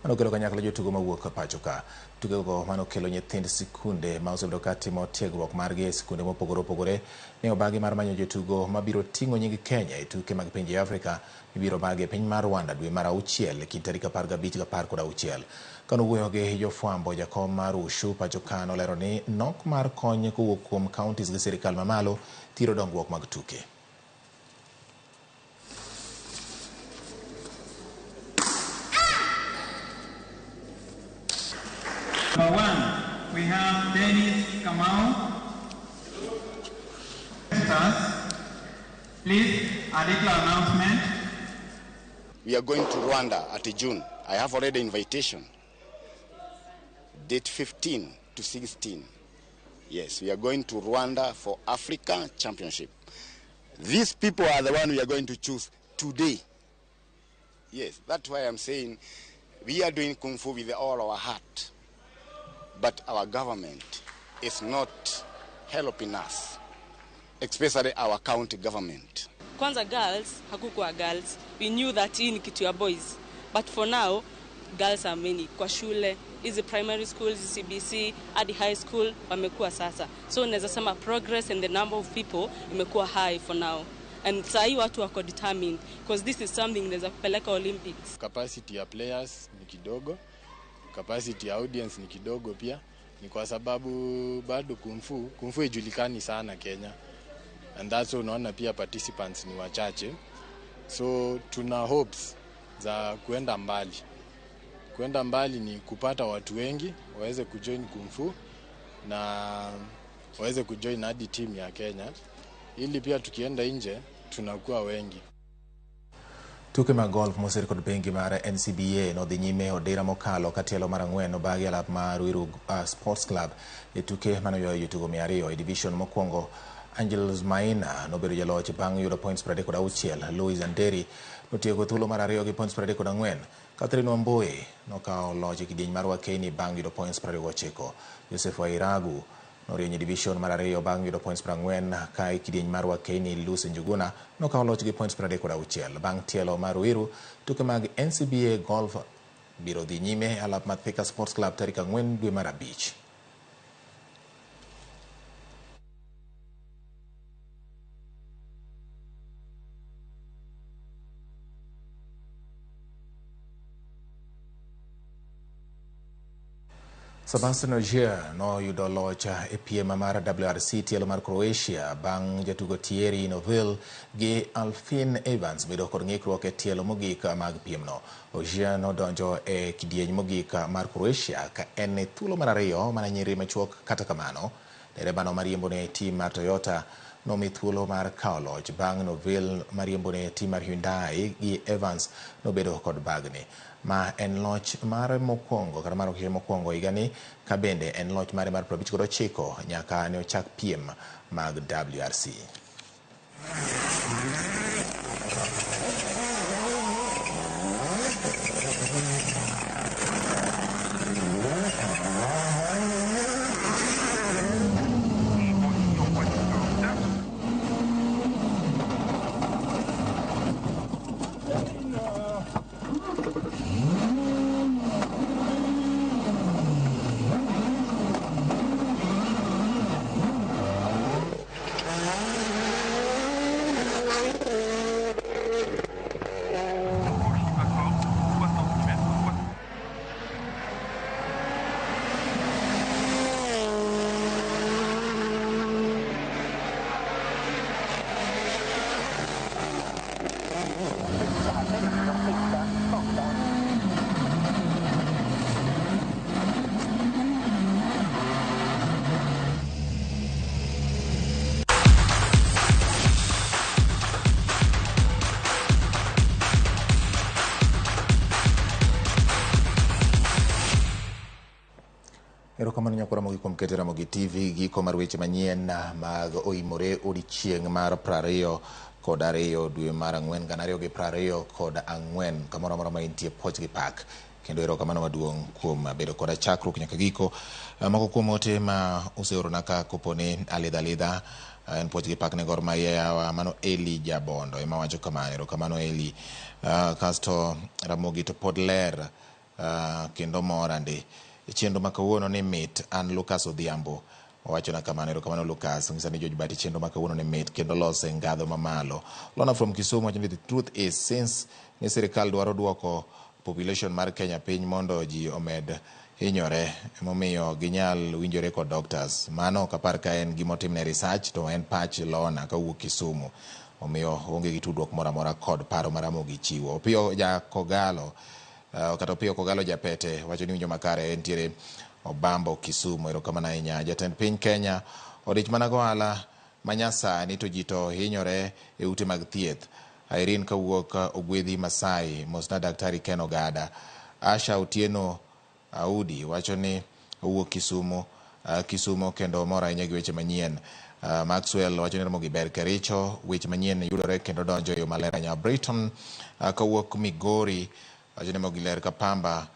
manokelo kanyakla jotugo mawuok pacho ka. Tukego manokelo nyithind sikunde ma osebedo ka timo tiegruok margi e sikunde mopogore opogore ne obagi mar manyo jotugo mabiro ting'o nying Kenya e tuke mag pinje Afrika mibiro bagi e piny mar Rwanda dwe mar 6 kind tarik 15 gi 16. Kanowuoyo gi jofwambo, jakom mar Wushu pacho ka nolero ni nok mar kony kowuok kuom counties gi sirikal mamalo thiro dongruok mag tuke. Number 1, we have Dennis Kamau. Stars, please, a little announcement. We are going to Rwanda at June. I have already invitation. Date 15 to 16. Yes, we are going to Rwanda for Africa Championship. These people are the one we are going to choose today. Yes, that's why I'm saying we are doing Kung Fu with all our heart. But our government is not helping us, especially our county government. Kwanza girls, hakukuwa girls. We knew that hii ni kitu ya boys. But for now, girls are many. Kwa shule, hizi primary schools, CBC, hadi high school, wamekuwa sasa. So naweza sema progress and the number of people imekuwa high for now. And sahi watu wako determined because this is something inaweza kupeleka Olympics. Capacity ya players ni kidogo. Capacity ya audience ni kidogo pia. Ni kwa sababu bado Kung Fu haijulikani sana Kenya. And that's why unaona pia participants ni wachache. So tuna hopes za kuenda mbali. Kuenda mbali ni kupata watu wengi waweze kujoin Kung Fu na waweze kujoin hadi team ya Kenya, ili pia tukienda nje tunakuwa wengi. Tuke mag golf mosir kod bengi mar NCBA nodhi nyime odira mokalo ka tielo mar 4 obagi alap mar Ruiru Sports Club e tuke manoywayo jotugo 200 e division mokwongo. Angels Maina nobedo jaloch bang' yudo points 36. Louis Anderi notieko thuolo mar 2 gi points 34. Catherine Wambui nokawo loch e kidieny mar Wakeni bang' yudo points 29. Joseph Wairagu norieny e division mar 2 bang' yudo points 40, ka e kidieny mar Wakeni Lucy Njuguna nokawo loch gi points 36. Bang' tielo mar Ruiru, tuke mag NCBA Golf biro dhi nyime alap mar Thika Sports Club tarik 4 dwe mar 5. Sebastian Ogier noyudo loch e piem mar WRC tielo mar Croatia bang' jatugo Thierry Neuville gi Alfin Evans bedo kod ng'ikruok e tielo mogik mag piemno. Ogier nodonjo e kidieny mogik mar Croatia ka en e thuolo mar 2 mana nyiri machuok. Kata kamano, derebano mariembo ne tim mar Toyota nomi thuolo mar kawo loch bang' Neuville mariembo ne tim mar Hyundai gi Evans nobedo kod bagni. Ma en loch mare mokwongo kata mar okenge mokwongo higani, ka bende en loch mare mar 59 nyaka ne ochak piem mag WRC. Erokamano nyakwara Ramogi kuom keto Ramogi TV giko mar weche manyien mag oimore odiechieng' mar 22 dwe mar 4 2024 kamoro amora ma intie poch gi pak kendo erokamano maduong' kuom bedo koda chakruok nyaka giko. Moko kuom ote ma useorona ka koponi alidha alidha en puoch gi pak ne Gor Mahia yawa mano Eli Jabondo ema wacho kamano erokamano Eli. Kasto Ramogi to pod ler kendo mora ndi. Chenro ma kawuono ni mit an Lucas Odhiambo owachona kamano erokamano Lucas ng'isa ni George Bati chenro ma kawuono ni mit kendo lose ngadho mamalo. Lona from Kisumu wacho ni the truth is since ni sirikal dwaro duoko population mar Kenya piny mondo ji omed hinyore emomiyo ginyal winjore kod doctors. Mano ok apar ka en gimotimne research to en pach Lona kawuok Kisumu. Omiyo onge gi tudruok moro amora kod paro ma Ramogi chiwo. Opiyo ja Kogalo kata Opiyo Kogalo Japete wacho ni winjo makare entiere Obambo Kisumu erokamano ahinya. Jatend piny Kenya odich mana gohala manyasani to ji to hinyore e ute mag thieth. Irene kawuok Ogwedhi Masai mosna Daktari Ken Ogada. Asha Otieno Audi wacho ni owuok Kisumu Kisumu kendo omor ahinya gi weche manyien. Maxwell wacho ni Ramogi ber Kericho weche manyien yudore kendo donjo e yo maler ahinya. Brighton kawuok Migori wacho ni Ramogi ler kapamba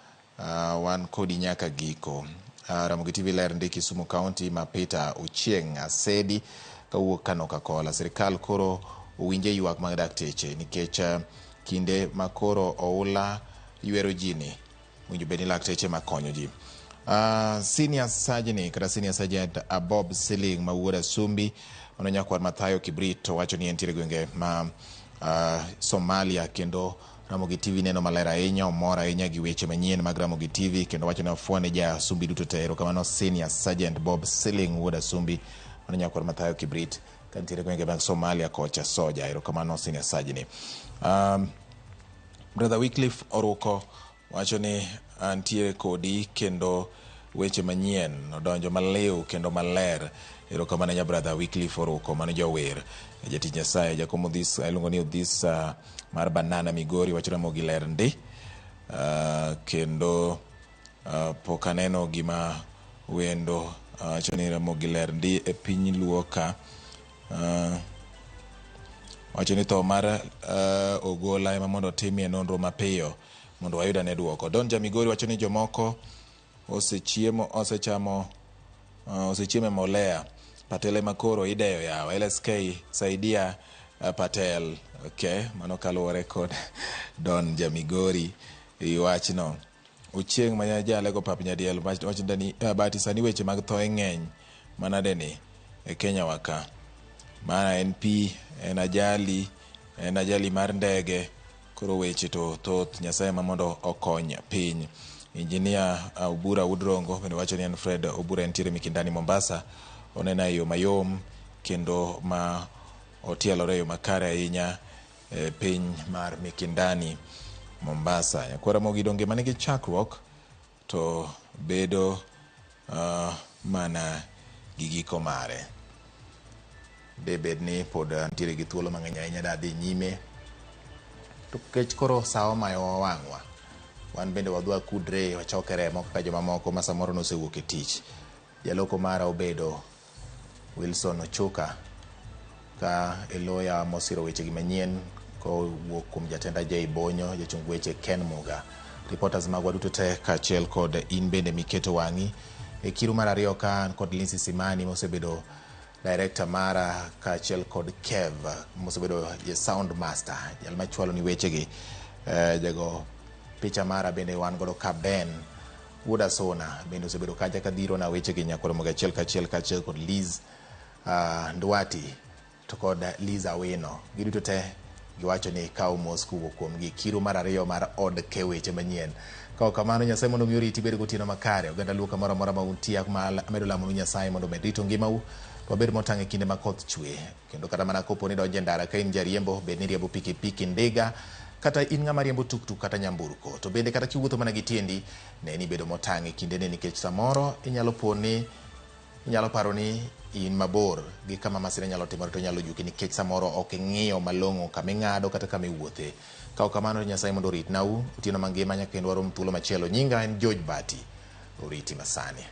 wan kodi nyaka giko. Ramogi TV ler ndi Kisumu County ma Peter Ochieng' Asedi kawuok Kanoka Kola. Sirikal koro owinje ywak mag dakteche nikech kinde ma koro oula ywero ji ni winjo bed ni lakteche makonyo ji. Senior Sergeant kata Senior Sergeant Bob Siling ma wuod Asumbi mano nyakwar Mathayo Kibrit wacho ni entiere gwenge ma Somalia kendo Ramogi TV neno maler ahinya omor ahinya gi weche manyien mag Ramogi TV kendo wacho ni ofuone ja Asumbi duto te. Erokamano Senior Sergeant Bob Siling wuod Asumbi mano nyakwar Mathayo Kibrit ka nitiere gwenge mag Somalia kocha Soja. Erokamano Senior Sergeant. Brother Wycliffe Oruko wacho ni antiere kodi kendo weche manyien odonjo maliw kendo maler. Erokamano nya brother Wycliffe Oruko mano jawer jatich Nyasaye. Jakom Odhis iluongo ni Odhis mar Banana Migori wacho Ramogi ler ndi kendo pok aneno gima wendo wacho ni Ramogi ler ndi e piny Luo ka. Wacho ni tho mar Ogola ema mondo otimie nonro mapiyo mondo wayud ane duoko. Don Jamigori wacho ni jomoko osechiemo osechamo osechiemo e mbolea. Patel ema koro ideyo yawa. LSK saidia Patel. Okay, mano kaluwore kod Don Jamigori e wachno. Ochieng' ma jalego pap nyadiel wacho ni Bahati sani weche mag thoe ng'eny manade ni e Kenya wa ka. Mana en pi, en ajali mar ndege. Koro weche to thoth Nyasaye ma mondo okony piny. Engineer Obura Udrongo bende wacho ni en Fred Obura entiere Mikindani Mombasa. Onena e yo mayom kendo ma otielore e yo makare ahinya e piny mar Mikindani Mombasa. Nyakwar Ramogi donge manigi chakruok to bedo mana gi giko mare. De bed ni pod nitiere gi thuolo mang'eny ahinya da dhi nyime. To kech koro sa omayo wang'wa. Wan bende wadhi wakudre wachoke remo kaka jomamoko ma samoro nosewuok e tich. Jaloko mara obedo Wilson Ochuka ka eloya mosiro weche gi manyien kowuok kuom jatenda Jay Bonyo, jachung weche Ken Muga. Reporters magwa duto te kaachiel kod in bende miketo wang'i. E kiru mar ariyo ka an kod Lindsay Simani mosebedo director mara kaachiel kod Kev mosebedo sound master jal machwalo ni wechegi. Jago picha mara bende wan godo ka Ben Wuod Asona bende osebedo kacha kadhiro na wechegi nyaka Ramogi achiel kachiel kaachiel kod Liz Ndwati to kod Liz Awino. Giduto te giwacho ni kaw mos kowuok kuomgi. Kiru mar ariyo mar od ke weche manyien. Ka kamano Nyasaye mondo mi oriti bed gotieno makare. Oganda Luo kamoro amora ma untie amedo lamonu Nyasaye mondo omed rito ngimau. Wabed motang' e kinde ma koth chwe. Kendo kata mana kopo ni donjo e ndara ka in jariembo, bed ni riembo pikipiki, ndiga, kata in ng'ama riembo tuktuk kata nyamburko. To bende kata kiwuotho mana gi tiendi, ne ni bedo motang' e kindeni nikech samoro inyalo po ni inyalo paro ni in mabor gi kama masira nyalo timore to nyalo juki nikech samoro ok ing'iyo malong'o kama ing'ado kata kama iwuothe. Ka ok kamano Nyasaye mondo oritnau otieno mangima nyaka kendo warom thuolo machielo. Nyinga en George Bati. Oriti masani.